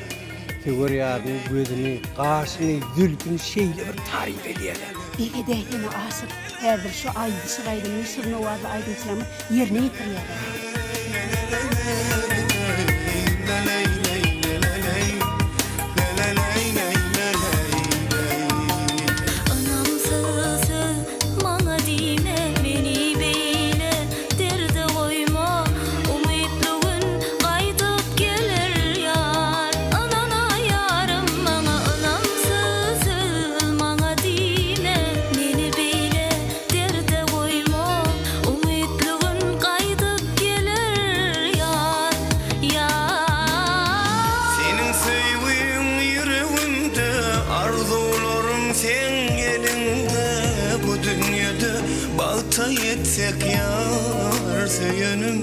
söwer ýarynyň gözüni, gaşyny, zülpüni şeýle bir taryp edýärler. Begede ene Aşyr häzir şu aýdyşyk aýdymyny şirin owazly aýdymçylarymyz ýerine ýetirýärler. Ynamsyz söz maňa diýme meni beýle derde goýma Umytly gün gaýdyp geler ýar Ynana ýarym maňa ynamsyz söz maňa diýme meni beýle derde goýma Umytly gün gaýdyp geler ýar ýar. Seniň söýgüň ýüregimde Arzuwlarym seň eliňde Bu dünýede bagta ýetsek ýar söýenim.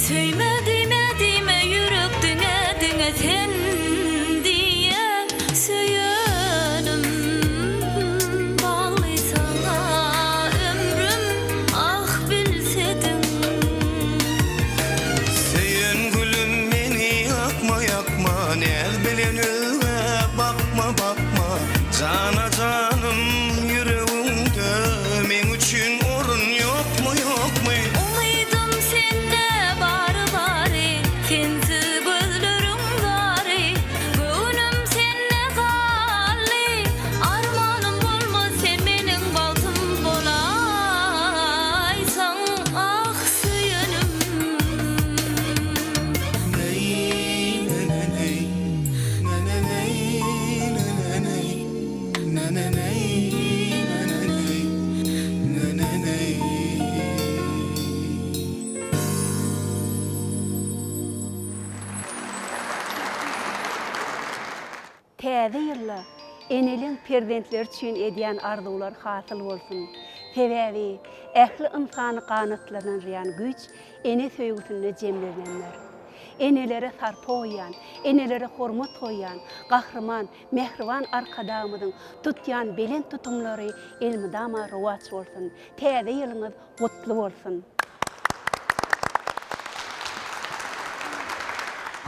Söýme diýme diýme ýürek diňe diňe sen diýe söýenim bagly saňa ömrüm ah bilsediň. Söýen gülüm meni ýakma ýakma Näz bilen özgä bakma bakma Jana janym ýüregiňde Meň üçin orun ýokmy ýokmy. Umydym sende bary bary Sensiz gözleriň zary Göwnüm sende galdy Armanym bolmaz sen meniň bagtym bolaýsaň ah söýenim. Täze ýylda eneleň perzentleri üçin edýän arzuwlary hasyl bolsun. Sebäbi ähli ynsany ganatlandyrýan güýç ene söýgüsinde jemlenendir. Enelere sarpa goýýan, enelere hormat goýýan Gahryman, mähriban Arkadagymyzyň tutýan belent tutumlary elmydama rowaç bolsun! Täze ýylyňyz gutly bolsun!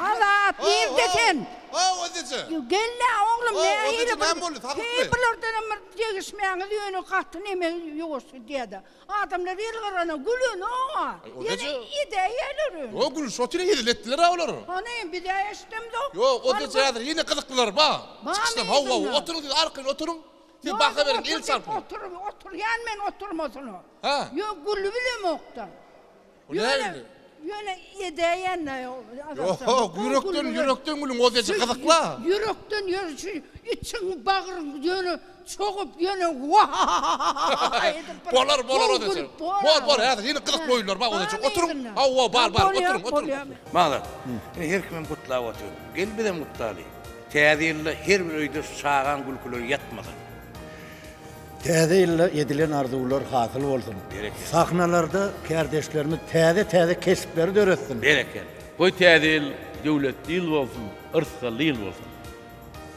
Azat, nirde sen? Hawa, eje. Gel-le, oglum, nähili bir... Näme boldy, saglykmy? Heý, bulardanam bir degişmäňiz ýöne gaty neme ýuwaş gidýä-de. Adamlar ýylgyrana, gülenok-a. Ýene edäýerler ony. Ýok, gülüşip otyr, hezil etdiler-ä olar. Hany, biz-ä eşidemzok. Ýok, o eje häzir ýene gyzyklylar bar. Çykyşdan, hawa, hawa, oturyň siz, arkaýyn oturyň. Siz baha beriň, el çarpyň. Otur, oturýan men oturmasyna. Hä? Ýok, gülüp bilemok-da. O nähili? Ýöne edäýen-dä. Ýok, ýürekden, ýürekden gülüň, o eje gyzykla. Ýürekden ýöne şu içiň, bagryň ýöne çogup, ýöne wa-ha-ha-ha edip bir. Bolar, bolar o eje. Bor, bor, häzir ýene gyzykly oýunlar bar o eje. Oturyň. Hawa, bar, bar, oturyň, oturyň. Maksat, ine her kimem gutlap otyr. Gel bizem gutlaly. Täze ýylda her bir öýde şu çagaň gülküleri ýatmasyn. Täze ýylda edilen arzuwlar hasyl bolsun. Berekella. Sahnalarda kärdeşlerimiz täze-täze keşpleri döretsin. Berekella. Goý täze ýyl döwletli ýyl bolsun, yrsgally ýyl bolsun.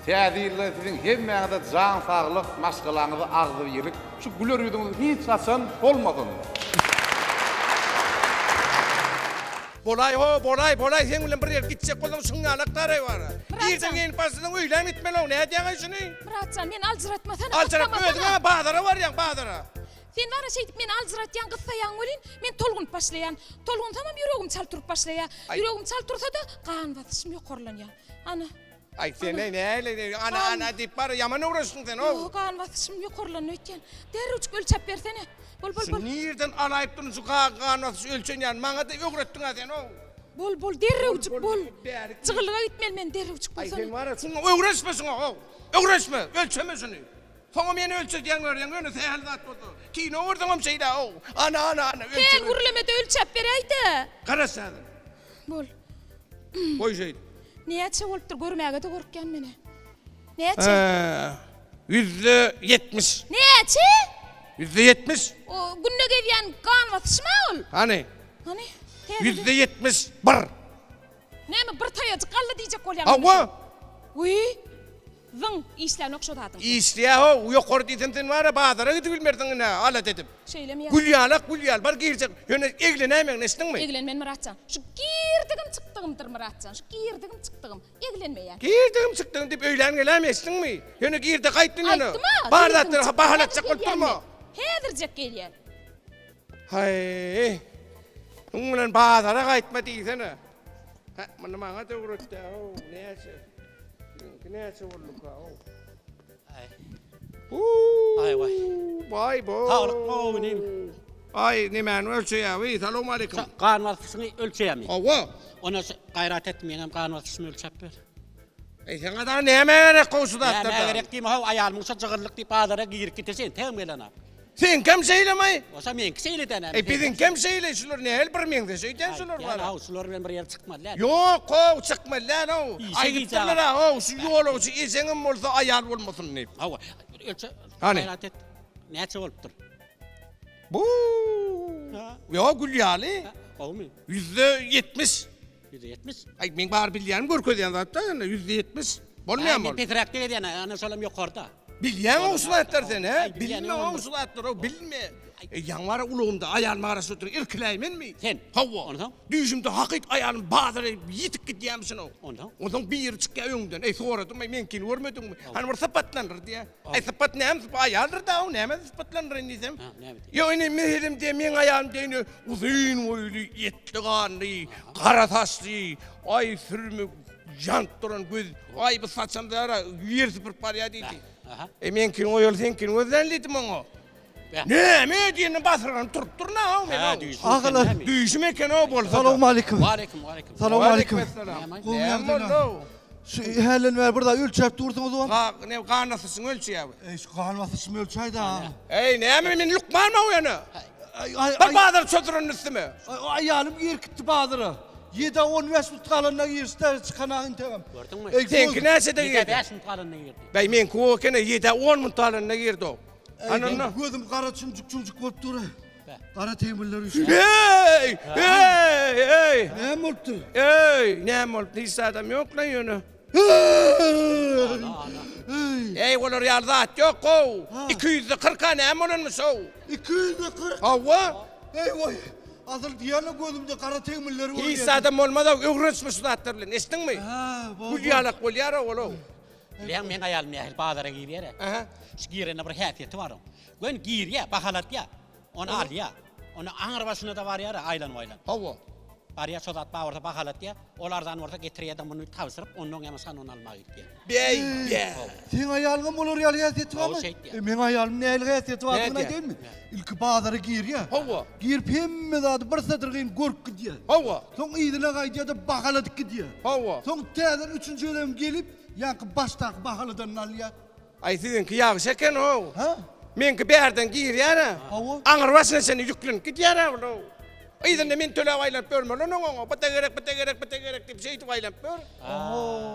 Täze ýylda siziň hemmäňize jan saglyk, maşgalaňyza agzybirlik, şu güler ýüzüňiz hiç haçan solmasyn. Bolaý ho, bolaý, bolaý, seň bilen bir ýere gitjek bolsaň şuň ýalak daraý bar. Irden geýnip başlasaň öýlän gitmeli-ow, nädýäň-aý şuny? Myratjan, meni aljyratmasana, Aljyratma gyssamasana. özüň-ä bazara barýaň, bazara. Sen bar-a şeýdip meni aljyratýaň, gyssaýaň welin, men tolgunyp başlaýan. Tolgunsamam ýüregim çalt urup başlaýar. Ýüregim çalt ursa-da, gan basyşym ýokarlanýar. Ana. Aý, sen-eý nähili, ana, ana diýip bar-a, ýaman öwrenişdiň sen-ow. Ýok, gan basyşym ýokarlandy öýtýän. Derrewjik ölçäp bersene. Bol, bol, Şu bol. nirden alaýyp durun şu gan basyş ölçenýän, maňa-da öwretdiň-ä sen-ow. Bol, bol, derrewjik bol. Jygyllyga gitmeli men, derrewjik Aý, bolsana. sen bar-a, şuňa öwrenişme şuňa-ow. Öwrenişme, ölçeme şuny. Soňam ýene ölçedýäň görýäň, ýöne sähel zat bolsa. Kino görseňem şeýle-ow. Ana, ana, ana, ölçeme. Kän gürleme-de ölçäp beräý-dä. Garaş häzir. Bol. Goý şeýdip. Näçe bolupdyr, görmäge-de gorkýan men-ä. Näçe? 70. Näçe? 70. O günde gezýän gan basyşmy ol? Hany? Hany? 71. Näme bir taýajyk galdy diýjek bolýaň? Hawa. Wiý. Zyň, işlänok şo zadyň. Işleýär how, ýokary diýsem sen bar-a bazara gidibilmersiň ine, alat edip. Şeýlemi ýa? Gül ýalak, gül ýaly, bar girjek. Ýöne eglenäýmegin, eşitdiňmi? Eglenmen Myratjan. Şu girdigim çykdygymdyr Myratjan, şu girdigim çykdygym. Eglenmeýän. Girdigim çykdygym diýip öýlän gelämi, eşitdiňmi? Ýöne girde gaýtdyn ýöne. Aýtdym-a, Bar girdigim zatlary çykdygym, bahalatjak häzir bolup gelýän durma. men. Häzirjek gelýän. Haý, muň bilen bazara gaýtma diýsene. Hä, muny maňa-da öwretdä-ow, näçe? Seňki näçe bolduka-ow? Aý. Huu! Aý, waý. Baý bo. Saglykmy gowy inim? Aý, nemäni ölçeýä, wiý, salowmaleýkim. Gan basyşyňy ölçeýämi? Hawa. Onda şu gaýrat et, meňem gan basyşymy ölçäp ber. Eý, saňa dagy nämä gerek gowy şu zatlar? Nämä gerek diýme, how, aýalymyň şo jygyllyk diýip bazara girip gitişi entegem gelenok. Seňkem şeýlemi? Bolsa meňki şeýle däl. Eý, biziňkem şeýle, şular nähili bir meňzeş öýdýän şular bar. Ýa, şular bilen bir ýere çykmaly däl. Ýok, how, çykmaly däl, how. Aýdypdyrlar-a, how, şu ýolagçy ejeňem bolsa aýal bolmasyn diýip. Hawa, ölçe, Hany? gaýrat et. Näçe bolupdyr? Bu. Ýok, gül ýaly. Gowumy? 70%. 70%. Aý, men bar bilýänim görkezýän zatda, ýöne 70%. Bolmaýan bol. Men pesräkde gezýän, ana şolam ýokarda. Bilýäň şu zatlar sen, he? Bilme o şu zatlary, bilme. E, ýaňy bara ulagymda aýalyma garaşyp oturyp irkiläýmenmi? Sen. Hawa. Onsoň? Düýşümde hakyt aýalym bazara ýitip gidýärmişin o. Onsoň? Onsoň biri çykýar öňden. Eý, soradym, eý, meňkini görmediňmi? Hany bir sypatlandyr diýýär. Eý, sypat näme sypat? Aýaldyr da, o näme sypatlandyraýyn diýsem. Ha, näme diýýär? Ýok, indi meselem diýýär, meň aýalym diýýär, uzyn boýly, etli ganly, gara saçly, aý sürme ýanyp duran göz, aý bu saçam zara ýer süpürip barýar diýdi. E meňkini goýaly, seňkini gözlän diýdim oňa. Näme diýende basyrganyp turup dur na men. Agalar. Düýşüm eken-ow bolsa. Salowmaleýkim. Waleýkim, waleýkim. Salowmaleýkim. Gowy ýagdaýlar. Şu hälden bäri bir zat ölçäp dursuňyz oň. Ga, ne gan basyşyňy ölçeýär. Eý, şu gan basyşymy ölçäýdä. Eý, näme men lukmanmy o ýöne? Bir bazar çözdüren üstüme. Aýalym girip gitdi bazara. Ýedä on bäş minut galanda girişdi, çykanak integem. Gördüňmi? Seňki näçede girdi? Ýedä bäş minut galanda girdi. Bäý, meňki o ekeni, ýedä on minut galanda girdi o. Ana Gözüm gara çümjük-çümjük bolup dur. Gara tegmiller üstü. Ey! Ey! Ey! Näme bolupdyr? Ey! Näme bolupdyr? Hiç zadam ýok lan ýöne. Ey, olar ýaly zat ýok how. 240-a näme bolanmyş how? 240? Hawa. Eý woý. Asyl diýýän-ä gözümde gara tegmiller görünýär. Hiç zadam bolmaz-ow, öwrenişmiş şu zatlar bilen, eşitdiňmi? Gül ýalak bolýar-ow ol-ow. Bilýäňmi, meň aýalym nähili bazara girýär-ä? Şu girende bir häsiýeti bar oň. Göni girýär, bahalatýar. Ony alýar. Ony aňry başyna-da barýar-a, aýlanyp-aýlanyp. Hawa. Barýar, şo zat bar bolsa bahalatýar. Ol arzan bolsa getirýär-de, muny tabşyryp, ondan ýa şany ony almaga gitýär. Beý-be! Seň aýalyňam olar ýaly häsiýeti barmy? Hawa, şeýtýär. E, meň aýalymyň nähili häsiýeti bardygyny aýdaýynmy? Ilki bazara girýär. Hawa. Girip hemme zady bir satyrgyn görüp gidýär. Hawa. Soň yzyna gaýdýar-da bahaladyp gidýär. Hawa. Soň täzeden üçünji gezegem gelip, ýaňky başdaky bahaladanyny alýar. Aý siziňki ýagşy eken how. Hä? Meňki bärden girýär-ä. Hawa. Aňrybaşyna çenli ýüklenip gidýär-ä bul-ow. Yzynda men töläp aýlanyp ýörmeli onuň oňa. Bu-da gerek, bu-da gerek, bu-da gerek diýip şeýdip aýlanyp ýör.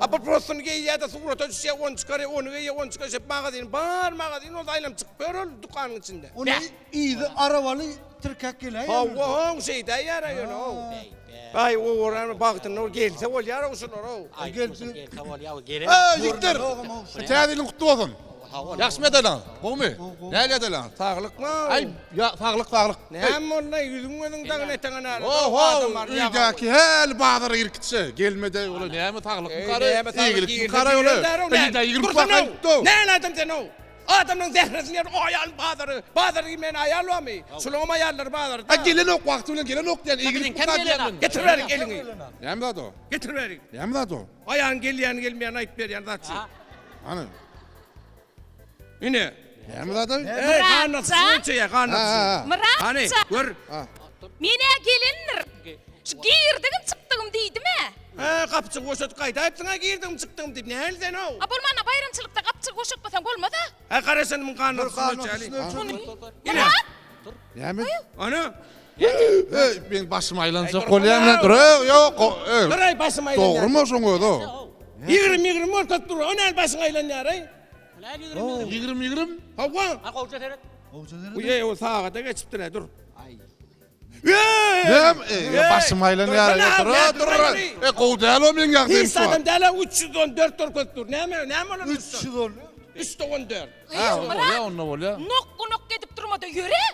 A bir prostyny geýýär-de surata düşýär, ony çykarýar, ony geýýär, ony çykarýar. Şeýdip magazin, bar magazin bolsa aýlanyp çykyp ýör ol dükanyň içinde. Ony yzy arabaly tirkäk geläýýär. Hawa, how, şeýdäýýär-ä ýöne how. Aý, owaramy bagtynda ol gelse bolýar-ow şular-ow. Aý, gelse bolýar, gelen. Eý, ýigitler! Täze ýylyň gutly bolsun! Ýagşymy ýagdaýlaryňyz? Gowumy? Nähili ýagdaýlaryňyz? Saglykmy? Aý, ýa, saglyk, saglyk. Näme boldy, ýüzüň gözüň dagyny eteňe näle? Oho, öýdäki häli bazara girip gitse, gelmedi, ola näme saglykmy garaý, eýgilikmi garaý ola. Öýdä ýigirip bakaýypdy-ow. Näle adam sen-ow? Adamlaryň zähresini ýer, o aýal bazary, bazara girmeýän aýal barmy? Şulaňam aýallary bazarda. A gelenok, wagty bilen gelenok diýýän, eýgilikmi garaý diýýän men. Getir bärik eliňi. Näme zat o? Getir bärik. Näme zat o? Aýagyň gelýäni gelmeýäni aýdyp berýän zat şu. Hany? Ine. Näme zat o? Eý, ganat ölçeýär, ganat. Myrat. Hany, gör. Men-ä gelendir. Şu girdigim çykdygym diýdim-ä. Hä, gapjygy boşadyp gaýdaýypsyň-a girdigim çykdygym diýip. Nähili sen-ow? A bolmanda baýramçylykda gapjygy boşatmasaň bolmaz-a. Hä, gara sen muň ganatyny ölçäli. Myrat! Näme? Ana. Eý, meň başym aýlanjak bolýar bilen. Dur, eý, ýok, eý. Dur, eý, başym aýlanýar. Dogrumy şoň özi? 20 20 bolsa dur. O nähili başyň aýlanýar-eý? 20 20? Hawa. Ha, gowja seret. Gowja seret. Eý, o sagada geçipdir-ä, dur. Näme? Eý, başym aýlanýar. Dur, dur. Eý, gowy däl o meň ýagdaýym Hiç şu wagt. adam däl-ä, 314 görkezip dur. Näme, näme bolar? 314. 314. Ha, bolýar, onda bolýar. Nokga-nokga edip durma-da, ýöre!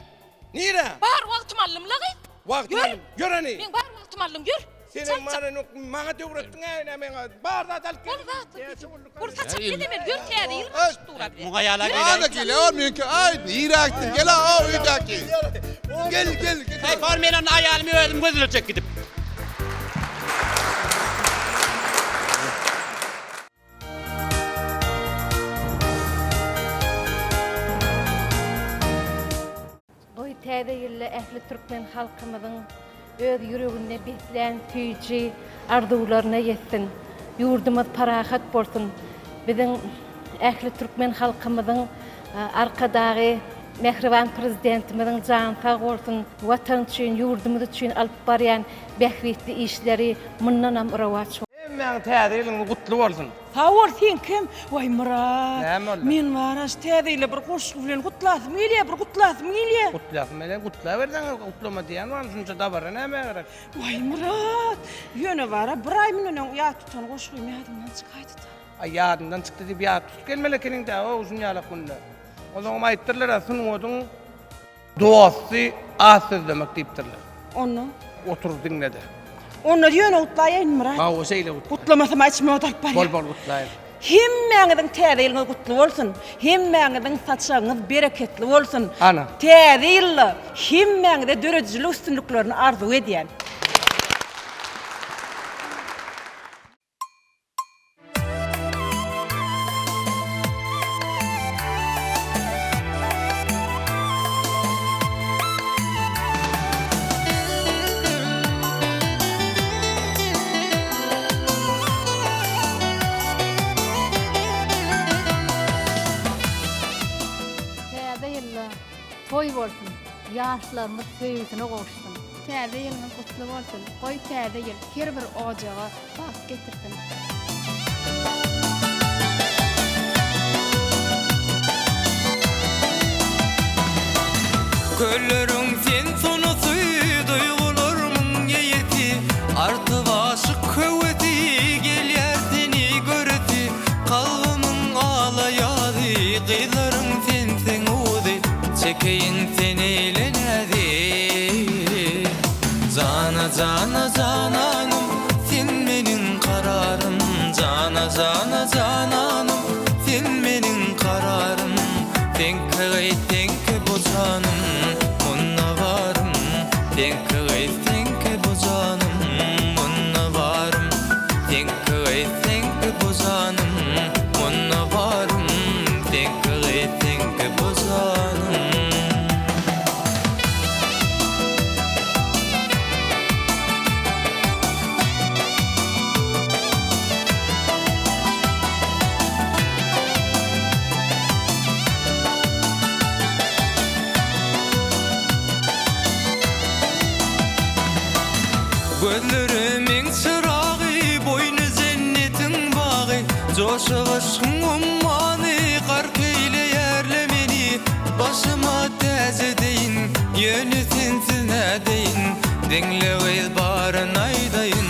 Nirä? Bar wagtymy aldym-la gyz. Wagtyňy Ýör. aldym. Ýör hany. Meň bar wagtymy aldyň, ýör. Senem maňa nok maňa döwretdiň-ä ine meň bar zat alyp Bol geldim. zat. Bol saçak bezemen, ýör täze ýyl garaşyp dur-a bize. Muňa ýala Ýör. Ana gel, o meňki, aý, nirä gitdiň? Gel-a, o öýdäki. Gel, gel, gel. Heý, bar men onda aýalymy özüm gözlejek gidip. Goý, Täze ýylda ähli türkmen halkymyzyň öz ýüreginde beslän süýji arzuwlaryna ýetsin! Ýurdumyz parahat bolsun! Biziň ähli türkmen halkymyzyň Arkadagy mähriban Prezidentimiziň jany sag bolsun! Watan üçin, ýurdumyz üçin alyp barýan bähbitli işleri mundanam rowaç bolsun! Hemmäňiň täze ýylyňyz gutly bolsun! Sag bol seňkem. Waý Myrat. Näme boldy? Men bar-a şu täze ýyly bir goşgy bilen gutlasym gelýär, bir gutlasym gelýär. Gutlasym gelýär, gutlaberseň, gutlama diýýän barmy, şunça dabara nämä gerek? Waý Myrat, ýöne bar-a bir aý mundan öň ýat tutan goşgym ýadymdan çykaýdy-da. Aý ýadymdan çykdy diýip ýat tutup gelmeli ekeniň-dä, o uzyn ýalak günde. Onsoňam aýypdyrlar-a, sungatyň Dosty az sözlemek diýipdirler. Onda? Otur diňle-de. Onda ýöne gutlaýaýyn Myrat. Hawa şeýle gutla. Gutlamasam içime ot alyp barýar. Bol bol gutlaýyn. Hemmäňiziň täze ýylyňyz gutly bolsun. Hemmäňiziň saçagyňyz bereketli bolsun. Ana. Täze ýylda hemmäňize döredijilik üstünliklerini arzuw edýän. Täze ýylda toý bolsun, ýaşlarymyz söýgüsine gowuşsyn. Täze ýylyňyz gutly bolsun! Goý täze ýyl her bir ojaga bagt getirsin! Jana jana jananym Sen meniň kararym Seňki gyz seňki bu janym Munda barym Seňki gyz seňki bu janym Munda barym Seňki gyz seňki bu janym Munda barym Seňki gyz seňki bu janym. Gözlerimiň çyragy, boýny jennetiň bagy, Joşup yşkyň ummany, gark eýleýär-le meni. Başyma täç edeýin, ýöne sensiz nädeýin, Diňle gyz baryn aýdaýyn.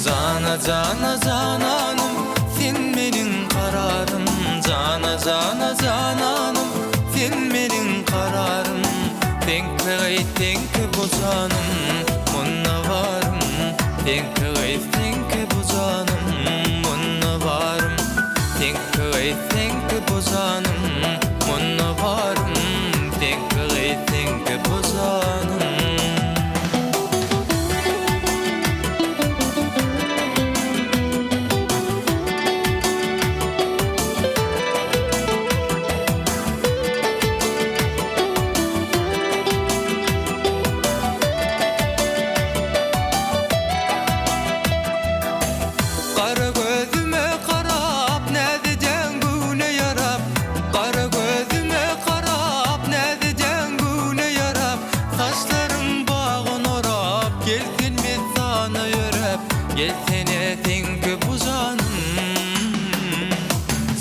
Jana jana jananym, sen meniň kararym, Jana jana jananym, sen meniň kararym, Seňki gyz seňki bu janym, munda barym, Seňki gyz seňki bu janym, munda barym, Seňki gyz seňki bu janym, munda barym, Seňki gyz seňki bu janym. Gara gözüme garap näz edýäň göwne ýarap Gara gözüme garap näz edýäň göwne ýarap Saçlaryň bagyn orap gel sen messana ýöräp Gelsene seňki bu janym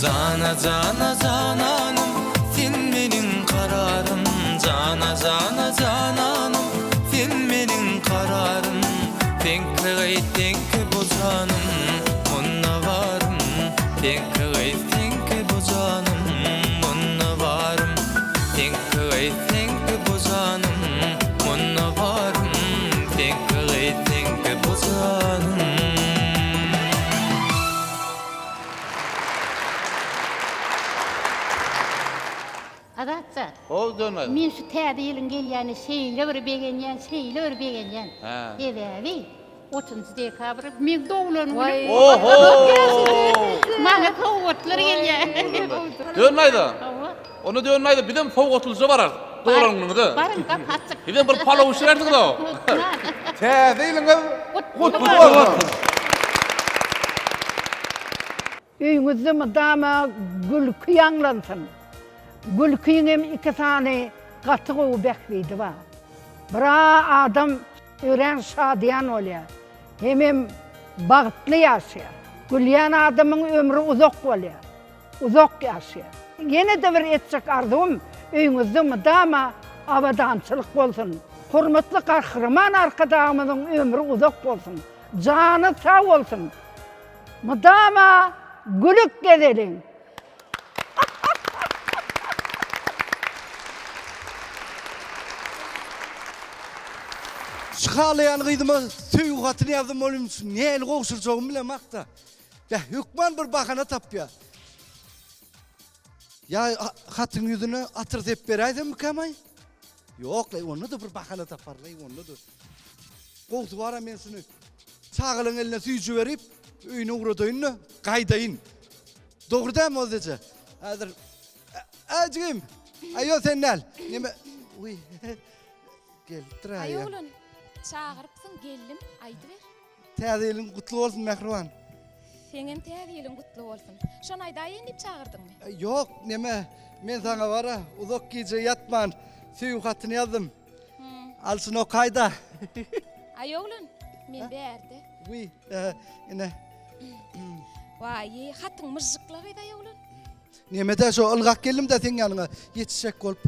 Jana jana jananym sen meniň kararym Jana jana jananym sen meniň kararym Seňki gyz seňki bu janym munda barym Seňki gyz seňki bu janym munda barym Seňki gyz seňki bu janym munda barym Seňki gyz seňki bu janym. Azatjan. How dönmez. Men şu täze ýylyň gelýänine şeýle bir begenýän, şeýle bir begenýän. Hä. Sebäbi otuzynjy dekabr meň doglan günüm. Oho! Maňa sowgatlar gelýär. Dönmez-ä. Hawa. Onda dönmez-ä bizem sowgatlyja bararys doglan günüňize. Baryň gapy açyk. Bizem bir palaw bişirersiňiz-ow. Täze ýylyňyz gutly bolsun! Öýüňizde mydama gülki ýaňlansyn. Gülkiňem iki sany gaty gowy bähbidi bar. Bir-a adam örän şadyýan bolýar, hemem bagtly ýaşaýar. Gülýän adamyň ömri uzak bolýar, uzak ýaşaýar. Ýene-de bir etjek arzuwym, öýüňizde mydama abadançylyk bolsun. Hormatly Gahryman Arkadagymyzyň ömri uzak bolsun, jany sag bolsun. Mydama gülüp gezeliň. Şu halaýan gyzyma söýgi hatyny ýazdym ol indi nähili gowşurjagymy bilemok-da. Beh, hökman bir bahana tapýar. Ýa hatyň ýüzüne atyr sepip beräýsemmikäm-aý? Ýok-laý, onda-da bir bahana taparlaý, onda-da. Gowusy bar-a men şuny çagalaryň eline süýji berip, öýüne ugradaýyn-da, gaýdaýyn. Dogry dälmi Oz eje? Häzir Ä, jigim! Aý, ýok, sen däl. Neme? Uý. Gelipdir-ä. Aý, oglan, çagyrypsyň, geldim, aýdyber. Täze ýylyň gutly bolsun mähriban. Seňem täze ýylyň gutly bolsun. Şony aýdaýyn diýip çagyrdyňmy? Ýok, neme, men saňa bara uzak gije ýatman söýgi hatyny ýazdym. Al şuny okaýda. Aý oglan, men bärde. Wiý, ine. Waý, hatyň myžžykla gyz aý oglan. Neme-dä şo ylgap geldim-dä seň ýanyňa ýetişjek bolup.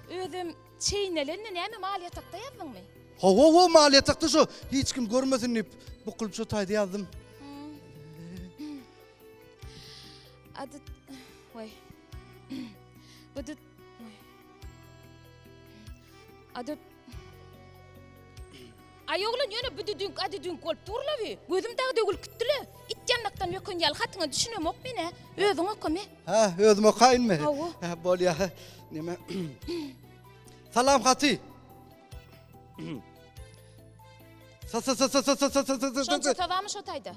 Özem çeýnelende näme mal ýatakda ýazdyňmy? Hawa, hawa, mal ýatakda şo hiç kim görmesin diýip, bukulyp şo taýda ýazdym. Ady, waý. Bu-da, waý. Ady. Aý oglan ýöne büdüdüňk adüdüňk bolup dur-la bi. Gözüm dagy döwülip gitdi-le. It ýanlakdan öken ýaly hatyňa düşünemok men-ä. Özüň oka me. Hä, özüm okaýynmy? Hawa. Hä, bolýa. Neme? Salam haty. Sa sa sa sa sa sa sa sa sa sa Şonça tabamy şo taýda?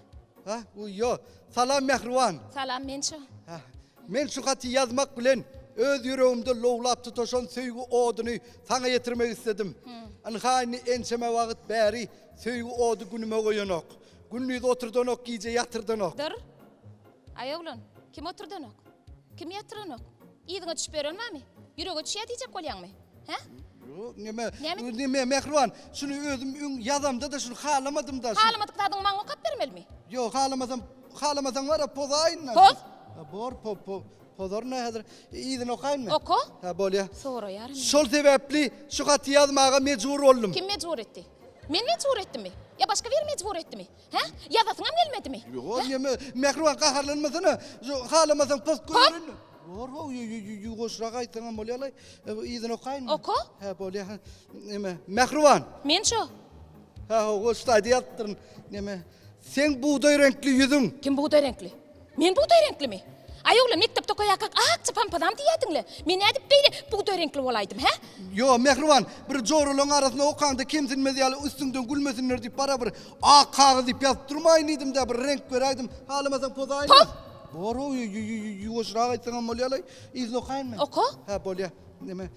Ha, ýo. Salam mähriban. Salam men şo. Ha. Men şu haty ýazmak bilen öz ýüregimde lowlap tutaşan söýgi oduny saňa ýetirmek isledim. Ynha indi ençeme wagt bäri söýgi ody günüme goýanok. Gündiz oturdanok, gije ýatyrdanok. Dur. Aý oglan, kim oturdanok? Kim ýatyranok? Yzyňa düşüp ýören barmy? Ýürege düşýär diýjek bolýaňmy? Hä? Ýok, neme, Näme? neme mähriban, şuny özüm öň ýazamda-da şuny halamadym-da. Halamadyk zadyňy maňa okap bermelimi? Ýok, halamasam, halamasaň bar-a, pozaýyn-da. Poz! Ha, bor, po, po, pozaryn-a häzir. Yzyny okaýynmy? Oka. Ha, bolýa. Soraýaryn. Şol sebäpli şu haty ýazmaga mejbur boldum. Kim mejbur etdi? Men mejbur etdimmi? Ýa başga biri mejbur etdimi? Hä? Ýazasyňam gelmedimi? Ýok, neme, mähriban gaharlanmasana. Şu halamasaň poz goýberin. Bor, ho, ýuwaşrak aýtsaňam bolýa-laý. Yzyny okaýynmy? Oka. Hä, bolýa. Neme, mähriban. Men şo. Hä, ho, şu taýda ýazypdyryn. Neme, seň bugdaý reňkli ýüzüň. Kim bugdaý reňkli? Men bugdaý reňklimi? Aý oglan, mekdepde okaýarkak akja pampazam diýýärdiň-le. Men nädip beýle bugdaý reňkli bolaýdym, hä? Ýo, mähriban, bir joralaň arasynda okaňda kemsinmez ýaly üstüňden gülmesinler diýip barabir ak kagyz diýip ýazyp durmaýyn diýdim-dä, bir reňk beräýdim. Halamasaň pozaýyn. Poz! Bor-ow, ýuwaşrak aýtsaňam bolýa-laý. Yzyny okaýynmy? Oka. Hä, bolýa. Neme,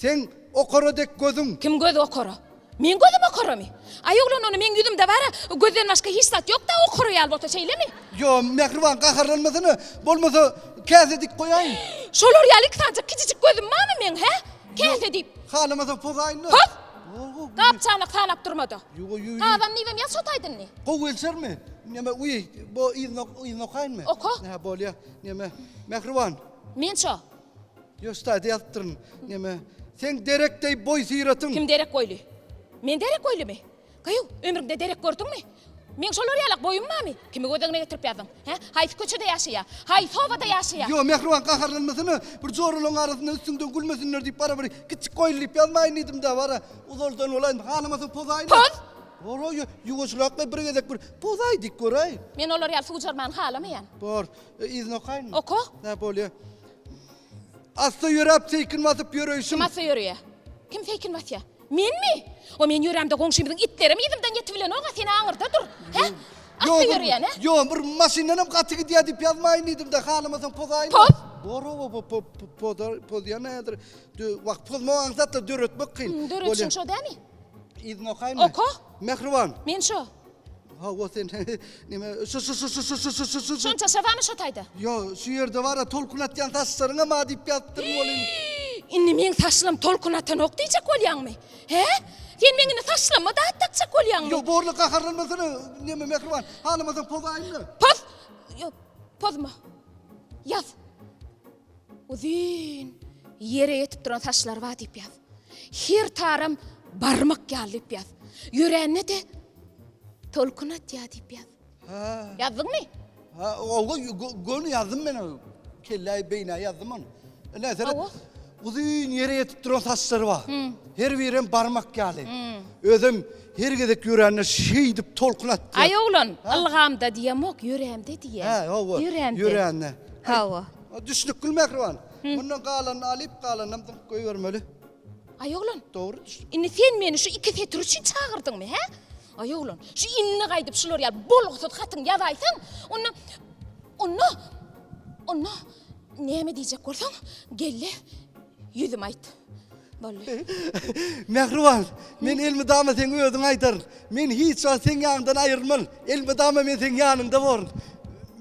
seň okara dek gözüň. Kim gözi okara? Meň gözüm okaramy? Aý oglan ony meň ýüzümde bara gözden başga hiç zat ýokda okara ýaly bolsa şeýlemi? Ýo mähriban gaharlanmasana bolmasa käse dik goýaýyn. Şolar ýaly iki sanjak kiçijik gözüm barmy meň hä? Käse diýip. Halamasaň pozaýynda. Poz! Gap çanak sanap durmada. Ýo ýo. Gazan diýibem ýaz şo taýda indi. Gowy gelşermi? Neme uý bo yzyna yzyna okaýynmy? Oka. Hä bolýa. Neme mähriban. Men şo. Ýoştaýda ýazypdyryn. Neme, seň derek deý boý-syratyň. Kim derek boýly? Men derek boýlumy? Gyýw, ömrüňde derek gördüňmi? Meň şolar ýalak boýum barmy? Kimi göz öňüne getirip ýazdyň? Hä? Haýsy köçede ýaşaýar? Haýsy obada ýaşaýar? Ýo, mähriban, gaharlanmasana. Bir joralaň arasynda üstüňden gülmesinler diýip, bara bir kiçjik goýly diýip ýazmaýyn diýdim-dä, bara uzaldan bolaýyn. Halamasaň pozaýyn. Poz! Bor-a, ýuwaşrakla bir gezek bir pozaý diýip göräý. Men olar ýaly suwjarmany halamaýan. Bor. Yzyny okaýynmy? Oka. Hä, bolýa. Assa ýöräp seýkin basyp ýöreýşiň. Kim assa ýöreýä? Kim seýkin basýa? Menmi? O men ýörämde goňşymyzyň itlerem yzymdan ýetibilenok-a, sen aňyrda dur. Hä? Assa ýöreýän, hä? Ýo, bir maşyndanam gaty gidýä diýip ýazmaýyn diýdim-de, halamasaň pozaýyn. Poz! Bor-ow, po, po, pozar, pozýan häzir. Wah, pozmak aňsat-da, döretmek kyn. Döretişiň şo dämi? Yzyny okaýynmy? Oka. Mähriban. Men şo. Hawa sen neme şu şu şu şu şu şu şu şu şu Şonça şabamy şo taýda. Ýo şu ýerde bara tolkun atýan saçlaryňam a diýip ýazypdyryn welin. Indi meň saçlam tolkun atanok diýjek bolýaňmy? Hä? Sen meň indi saçlama dat dakjak bolýaňmy? Ýo borly gaharlanmasana neme mähriban halamasaň pozaýynda. Poz! Ýo pozma. Ýaz. Uzyn ýere ýetip duran saçlary bar diýip ýaz. Her taram barmak ýaly diýip ýaz. Ýörände-de tolkun atýar diýip ýaz. Hä. Ýazdyňmy? Hä, owa göni ýazdym men. Kelläý beýnä ýazdym ony. Ine seret. Uzyn ýere ýetip duran saçlary bar. Her birem barmak ýaly. Özem her gezek ýörände şeýdip tolkun atýar. Aý oglan, ylgamda diýemok, ýörämde diýýän. Hä, hawa. Ýörämde. Ýörände. Hawa. Düşnükli mähriban. Mundan galanyny alyp, galanynam zyňyp goýbermeli. Aý oglan. Dogry düşnükli. Indi sen meni şu iki setir üçin çagyrdyňmy, hä? Aý oglan, şu indi gaýdyp şular ýaly bolgusyz hatyňy ýazaýsaň, onda, onda, onda näme diýjek bolsaň, gel-de, ýüzüme aýt. Boldy. Mähriban, men elmydama seň özüňe aýdaryn. Men hiç wagt seň ýanyňdan aýrylman. Elmydama men seň ýanyňda borun.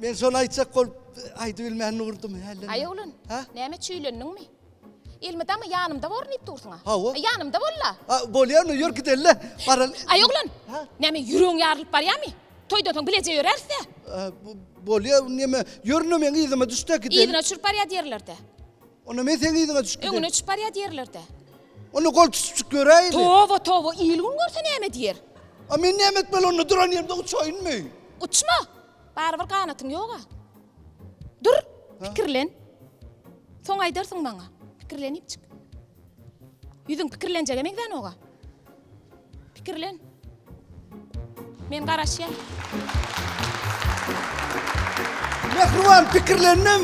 Men şony aýtjak bolup aýdybilmän durdum. Aý oglan, näme çüýlendiňmi? Elmydama ýanymda borun diýip dursuň-a. Hawa. Ýanymda bol-la. Bolýa, onda ýör gideli-le. Baraly. Aý oglan, näme ýüregiň ýarylyp barýamy? Toýdan soň bileje ýöräris-dä. Bolýa, neme, ýör indi meň yzyma düş-de gideli. Yzyna düşürip barýa diýerler-de. Onda men seň yzyňa düşüp gideýin. Öňüne düşüp barýa diýerler-dä. Onda gol tutuşyp göräýeli. Toba, toba, il-gün görse näme diýer? A men näme etmeli onda, duran ýerimde uçaýynmy? Uçma! Barybir ganatyň ýog-a. Dur, pikirlen. Soň aýdarsyň maňa. Pikirlenipjik. Ýüzüň pikirlenjege meňzänog-a. Pikirlen. Men garaşýan. Mähriban pikirlendim.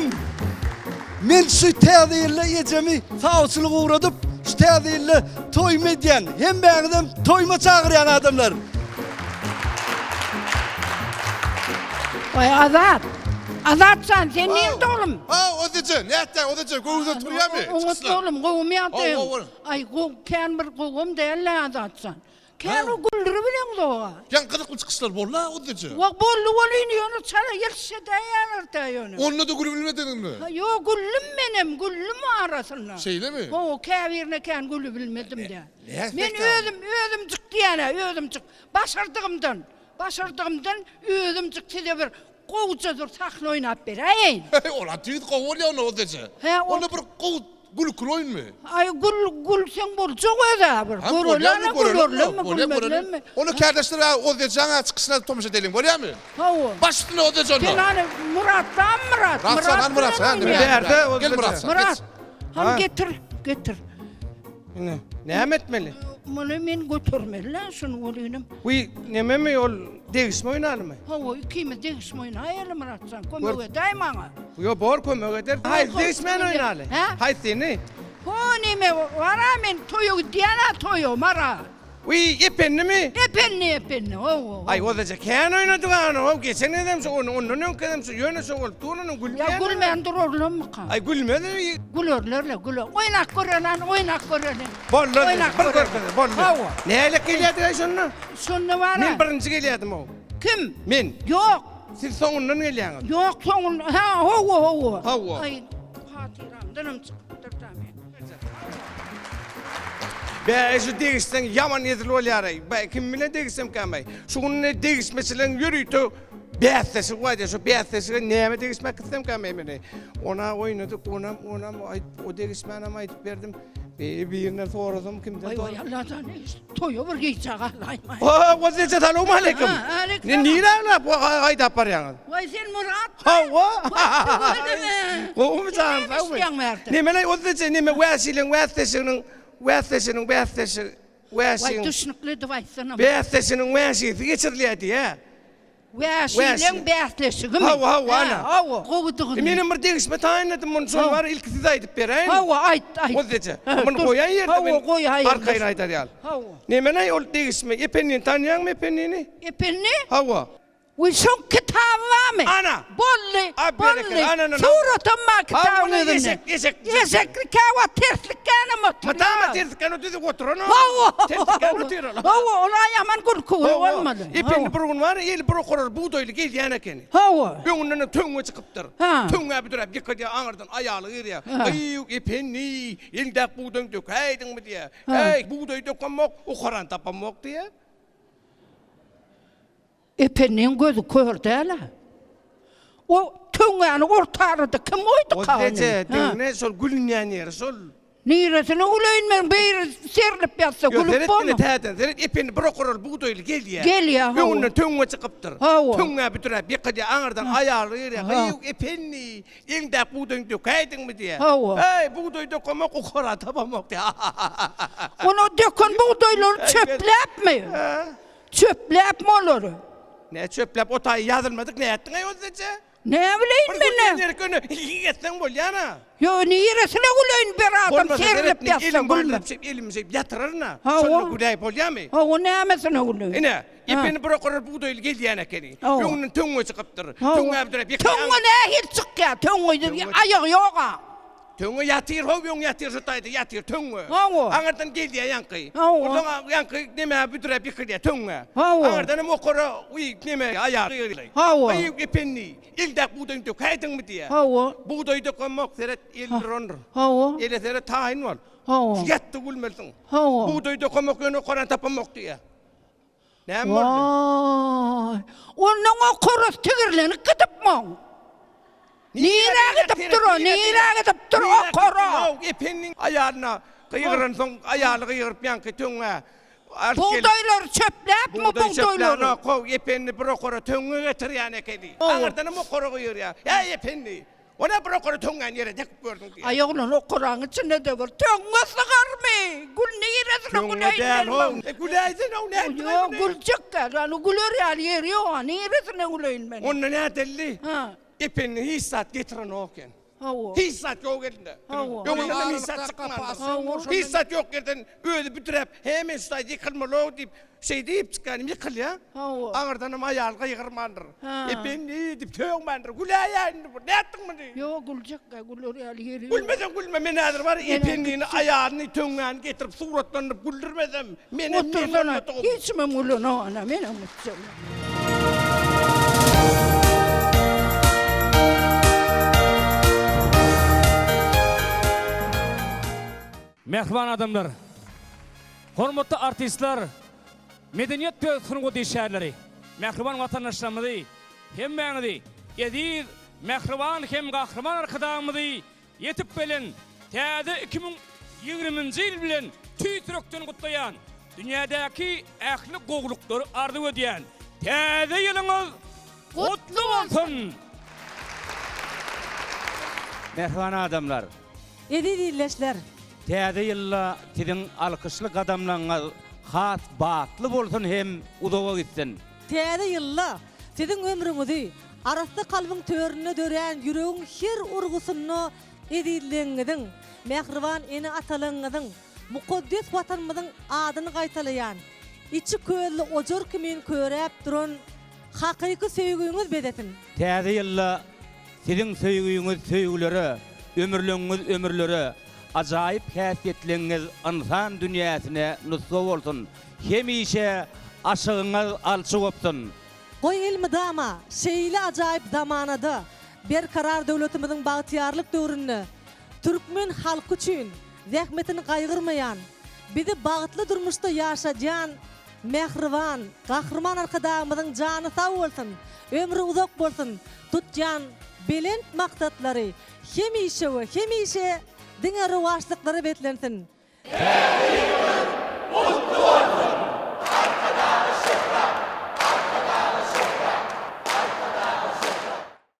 Men şu täze ýylda ejemi sawçylyga ugradyp, şu täze ýylda toýumy edýän. Hemmäňizem toýuma çagyrýan adamlar. Waý Azat! Azat jan, sen nirde oglum? Ha, Ozeje, nätdäň Ozeje, göwüňde turýamy? Oňat oglum, gowumy ýagdaýyň? Aý, gowy, kän bir gowam däl-le Azat jan. Kän o güldüribileňzog-a. Ýaňy gyzykly çykyşlar boldy-a Ozeje. Wah, boldy welin, ýöne çala ýetişedäýýärler-dä ýöne. Onda-da gülübilmediňmi? Ha, ýok, güldüm menem, güldüm arasynda. Şeýlemi? Hawa, käbirine kän gülübilmedim-dä. Men özüm, özümjik diýýän-ä, özümjik. Başardygymdan, başardygymdan özümjik size bir gowuja bir sahna oýnap beräýeýin. Ol-a tüýs gowy bolýar onda Ozeje. Hä, ol. Onda bir gowy gülküli oýunmy? Aý, gül, gülseň boljak öz-ä bir. Ha, Göreli-ä, bolýarmy, gülerlermi, bolýar, gülmezlermi? Onda kärdeşler-ä Ozejaň-a çykyşyna tomaşa edeliň, bolýarmy? Hawa. Baş üstüne Ozeje onda. Sen hany Muratdanmy Myrat? Myrat han, Myrat han. Bärde Gel Myrat han, Myrat, geç. hany getir, getir. Ine, näme etmeli? Muny men götermeli-ä şuny welinim. Wiý, nememi ol degişme oýnalymy? Hawa, ikimiz degişme oýnaýaly Myrat jan, kömek edäý maňa. Ýo, bor kömek eder. Haýsy degişmäni oýnaly? Hä? Haýsyny? Ho, neme, bar-a men toýa gidýän-ä toýa, Mara. Wiý, Ependimi? Ependi, Ependi, hawa. Aý, ozaja kän oýnadyk any, how, geçen gezem şo, ony, ondan öňki gezem şo, ýöne şo bolup dur onuň, gülmeýän. Ýa gülmän durarlarmyka? Aý, gülmez. Gülerler-le, güler. Oýnap göreli, hany, oýnap göreli. Boldy, Oýnap bir göreli. görkezeli, boldy. Hawa. Nälik gelýärdik-aý şonda? Şonda bar-a. Men birinji gelýärdim-ow. Kim? Men. Ýok. Siz soňundan gelýäňiz. Ýok, soňundan, hä, hawa, hawa. Hawa. Aý, hatyramdanam çykypdyr-da men. Bä, şu degişseň ýaman hezil bolýar-aý. Bä, kim bilen degişsemkäm-aý? Şu gün ine degişmeçileriň ýörite bäsleşigi bar diýýär. Şu bäsleşige näme degişmek gitsemkäm-aý men-eý? Ona oýnadyk, onam, onam aýt, o degişmänem aýdyp berdim. Be, birinden sorasam kimden Waý, waý, Allajan, toýa bir gijä galaýmaý. Ho, Gozleje, salowmaleýkim. Ha, aleýkim Ne, salam. nirä aglap, haýdap barýaňyz? Waý, sen Myrat. Hawa. Tüweleme. Gowumy janyň Näme sagmy? işleýäň bärde? Nemeleý Ozleje, neme wäşiligiň bäsleşiginiň, bäsleşiginiň bäsleşi, Waý, wäşiň. düşnükli edip aýtsana. Bäsleşiginiň wäşisi geçirilýär diýýä. Wäşileň bäsleşigimi? Hawa, hawa, ana. Hawa, gowudygyny. Menem bir degişme taýynladym muny, şony bar ilki size aýdyp beräýin. Hawa, aýt, aýt. Ozleje, muny goýaý ýerde men. Hawa, goýaý. Arkaýyn aýdar ýaly. Hawa. Nemeleý ol degişme, Ependini tanýaňmy Ependini? Ependi? Hawa. Wiý şoň kitaby barmy? Ana! Boldy, A, boldy. berekella, ana, ana. Suratam bar kitabyň Ana, özünde. eşek, eşek. Eşekli käwagt terslikkänem oturýar. Mydama terslikän o düzüp oturan o. Hawa. Terslikän otyr ol. Hawa, ol aýaman gülküli bolmaly. Ependi bir gün bar, eli bir okarar bugdaýly gelýän ekeni. Hawa. Öňünden töňňe çykypdyr. Ha. Töňňä büdräp ýykylýar, aňyrdan aýaly girýär. Ha. Gyýw, Ependi, eliňdäki bugdaýyňy dökäýdiňmi diýýär. Ha. Äý, bugdaý dökemok, okarany tapamok diýýär. Ependiň gözi kör däl-ä. O töňňäni orta arada kim goýduka ony? Eje, diňle, şol gülünýän ýeri şol. Niresine güleýin men, biri serlip ýatsa Ýok, gülüp seret bolma. ine täzeden, seret, Ependi bir okaral bugdaýly gelýär. Gelýär, hawa. Öňünden töňňe çykypdyr. Hawa. Töňňä büdräp ýykylýar, aňyrdan aýaly girýär. Gyýw, Ependi, eliňdäki bugdaýyňy dökäýdiňmi diýýär. Hawa. Äý, bugdaý dökemok, okara tapamok diýýär. Ony döken bugdaýlary çöpläpmi? Çöpläpmi olary? Nä çöpläp o taýy ýazylmadyk nätdiňaý ozzeje? Näbileýin Bir men nä? gülýän ýeri köne hihi etseň bolýana. Ýo niresine güleýin bir adam Bolmasa serlip seret men ýatsa elimi gülme. barlap şeýp elimi şeýp ýatyraryn-a. Hawa. Şonda güläý bolýamy? Hawa nämesine güleýin? Ine, epeni bir okarar bugdaýly gelýän ekeni. Hawa. Öňünden töňňe çykypdyr. Hawa. Töňňä büdräp ýykylýan. Töňňe nähili çykýar? Töňňe aýagy ýog-a. Töňňe ýatyr how öň ýatyr şu taýda ýatyr töňňe. Hawa. Aňyrdan gelýä ýaňky. Hawa. Onsoň ýaňky neme büdräp ýykylýa töňňe. Hawa. Aňyrdan hem okara uý neme aýagy. Hawa. Eý ependi eldäki bugdaýyňy dökäýdiňmi diýä. Hawa. Bugdaý dökemok seret el durandyr. Hawa. Ele seret taýyn bol. Hawa. Ýatdy gülmelisiň. Hawa. Bugdaý dökemok ýöne okarany tapamok diýä. Näme boldy? Waý! Ondan okarasy tigirlenip gidipmi? Nirä gidip dur o? Nirä gidip dur okara? Ependiň aýalyna gygyransoň, aýaly gygyryp ýaňky töňňä alyp gelip. Bugdaýlary çöpläpmi Bugdaý bugdaýlary? çöplänok how, Ependi bir okara töňňe getirýän ekeni. Aňyrdanam okara gygyrýar. Äý Ependi! O-na bir okara töňňäni ýere dekip gördüň diýýär. Aý oglan okaraň içinde-de bir töňňe sygarmy? Gül niresine güleýin men muň? E güläýsene-ow nätdiň Ýok, güljek däl. Ýani güler ýaly ýeri ýok-a, niresine güleýin men? Onda nädelli? Ha. Ependi hiç zat getirenok eken. Hawa. Hiç zat ýok elinde. Hawa. Öňünden hiç zat çykmandyr. Hiç zat ýok ýerden özi büdräp, he men şu taýda ýykylmaly-ow diýip, şeý diýip çykýan, ýykylýar. Hawa. Aňyrdanam aýaly gygyrmandyr. Ha. Ependi diýip sögmändir. Güläýä indi bu. Nätdiň muny? Ýok, güljek-ä, güler ýaly ýeri ýok. Gülmeseň gülme, men häzir bar Ependini, aýalyny, töňňäni getirip suratlandyryp güldürmesem, menem men Otursana, bolmadygym. hiç kimem gülenok ana, menem gitjek. Mähriban adamlar! Hormatly artistler, medeniýet we sungat işgärleri, mähriban watandaşlarymyzy, hemmäňizi eziz, mähriban hem Gahryman Arkadagymyzy Ýetip gelen täze 2020-nji ýyl bilen tüýs ýürekden gutlaýan, dünýädäki ähli gowulyklary arzuw edýän Täze ýylyňyz gutly bolsun! Mähriban adamlar! Eziz ildeşler! Täze ýylda siziň alkyşly gadamlaryňyz has batly bolsun hem uzaga gitsin! Täze ýylda siziň ömrüňizi Arassa kalbyň töründe dörän ýüregiň her urgusynda ezizligiňiziň, mähriban ene-atalaryňyzyň, mukaddes Watanymyzyň adyny gaýtalaýan, içi közli ojar kimin köräp duran hakyky söýgüňiz bezesin! Täze ýylda siziň söýgüňiz söýgülere, ömürleňňiz ömürlere, ajaýyp häsiýetleňňiz ynsan dünýäsine nusga bolsun, hemişe aşygyňyz alçy gopsun! Goý elmydama şeýle ajaýyp zamanada, Berkarar döwletimiziň bagtyýarlyk döwründe türkmen halky üçin zähmetini gaýgyrmaýan, bizi bagtly durmuşda ýaşadýan mähriban Gahryman Arkadagymyzyň jany sag bolsun, ömri uzak bolsun, tutýan belent maksatlary hemişe we hemişe diňe rowaçlyklara beslensin!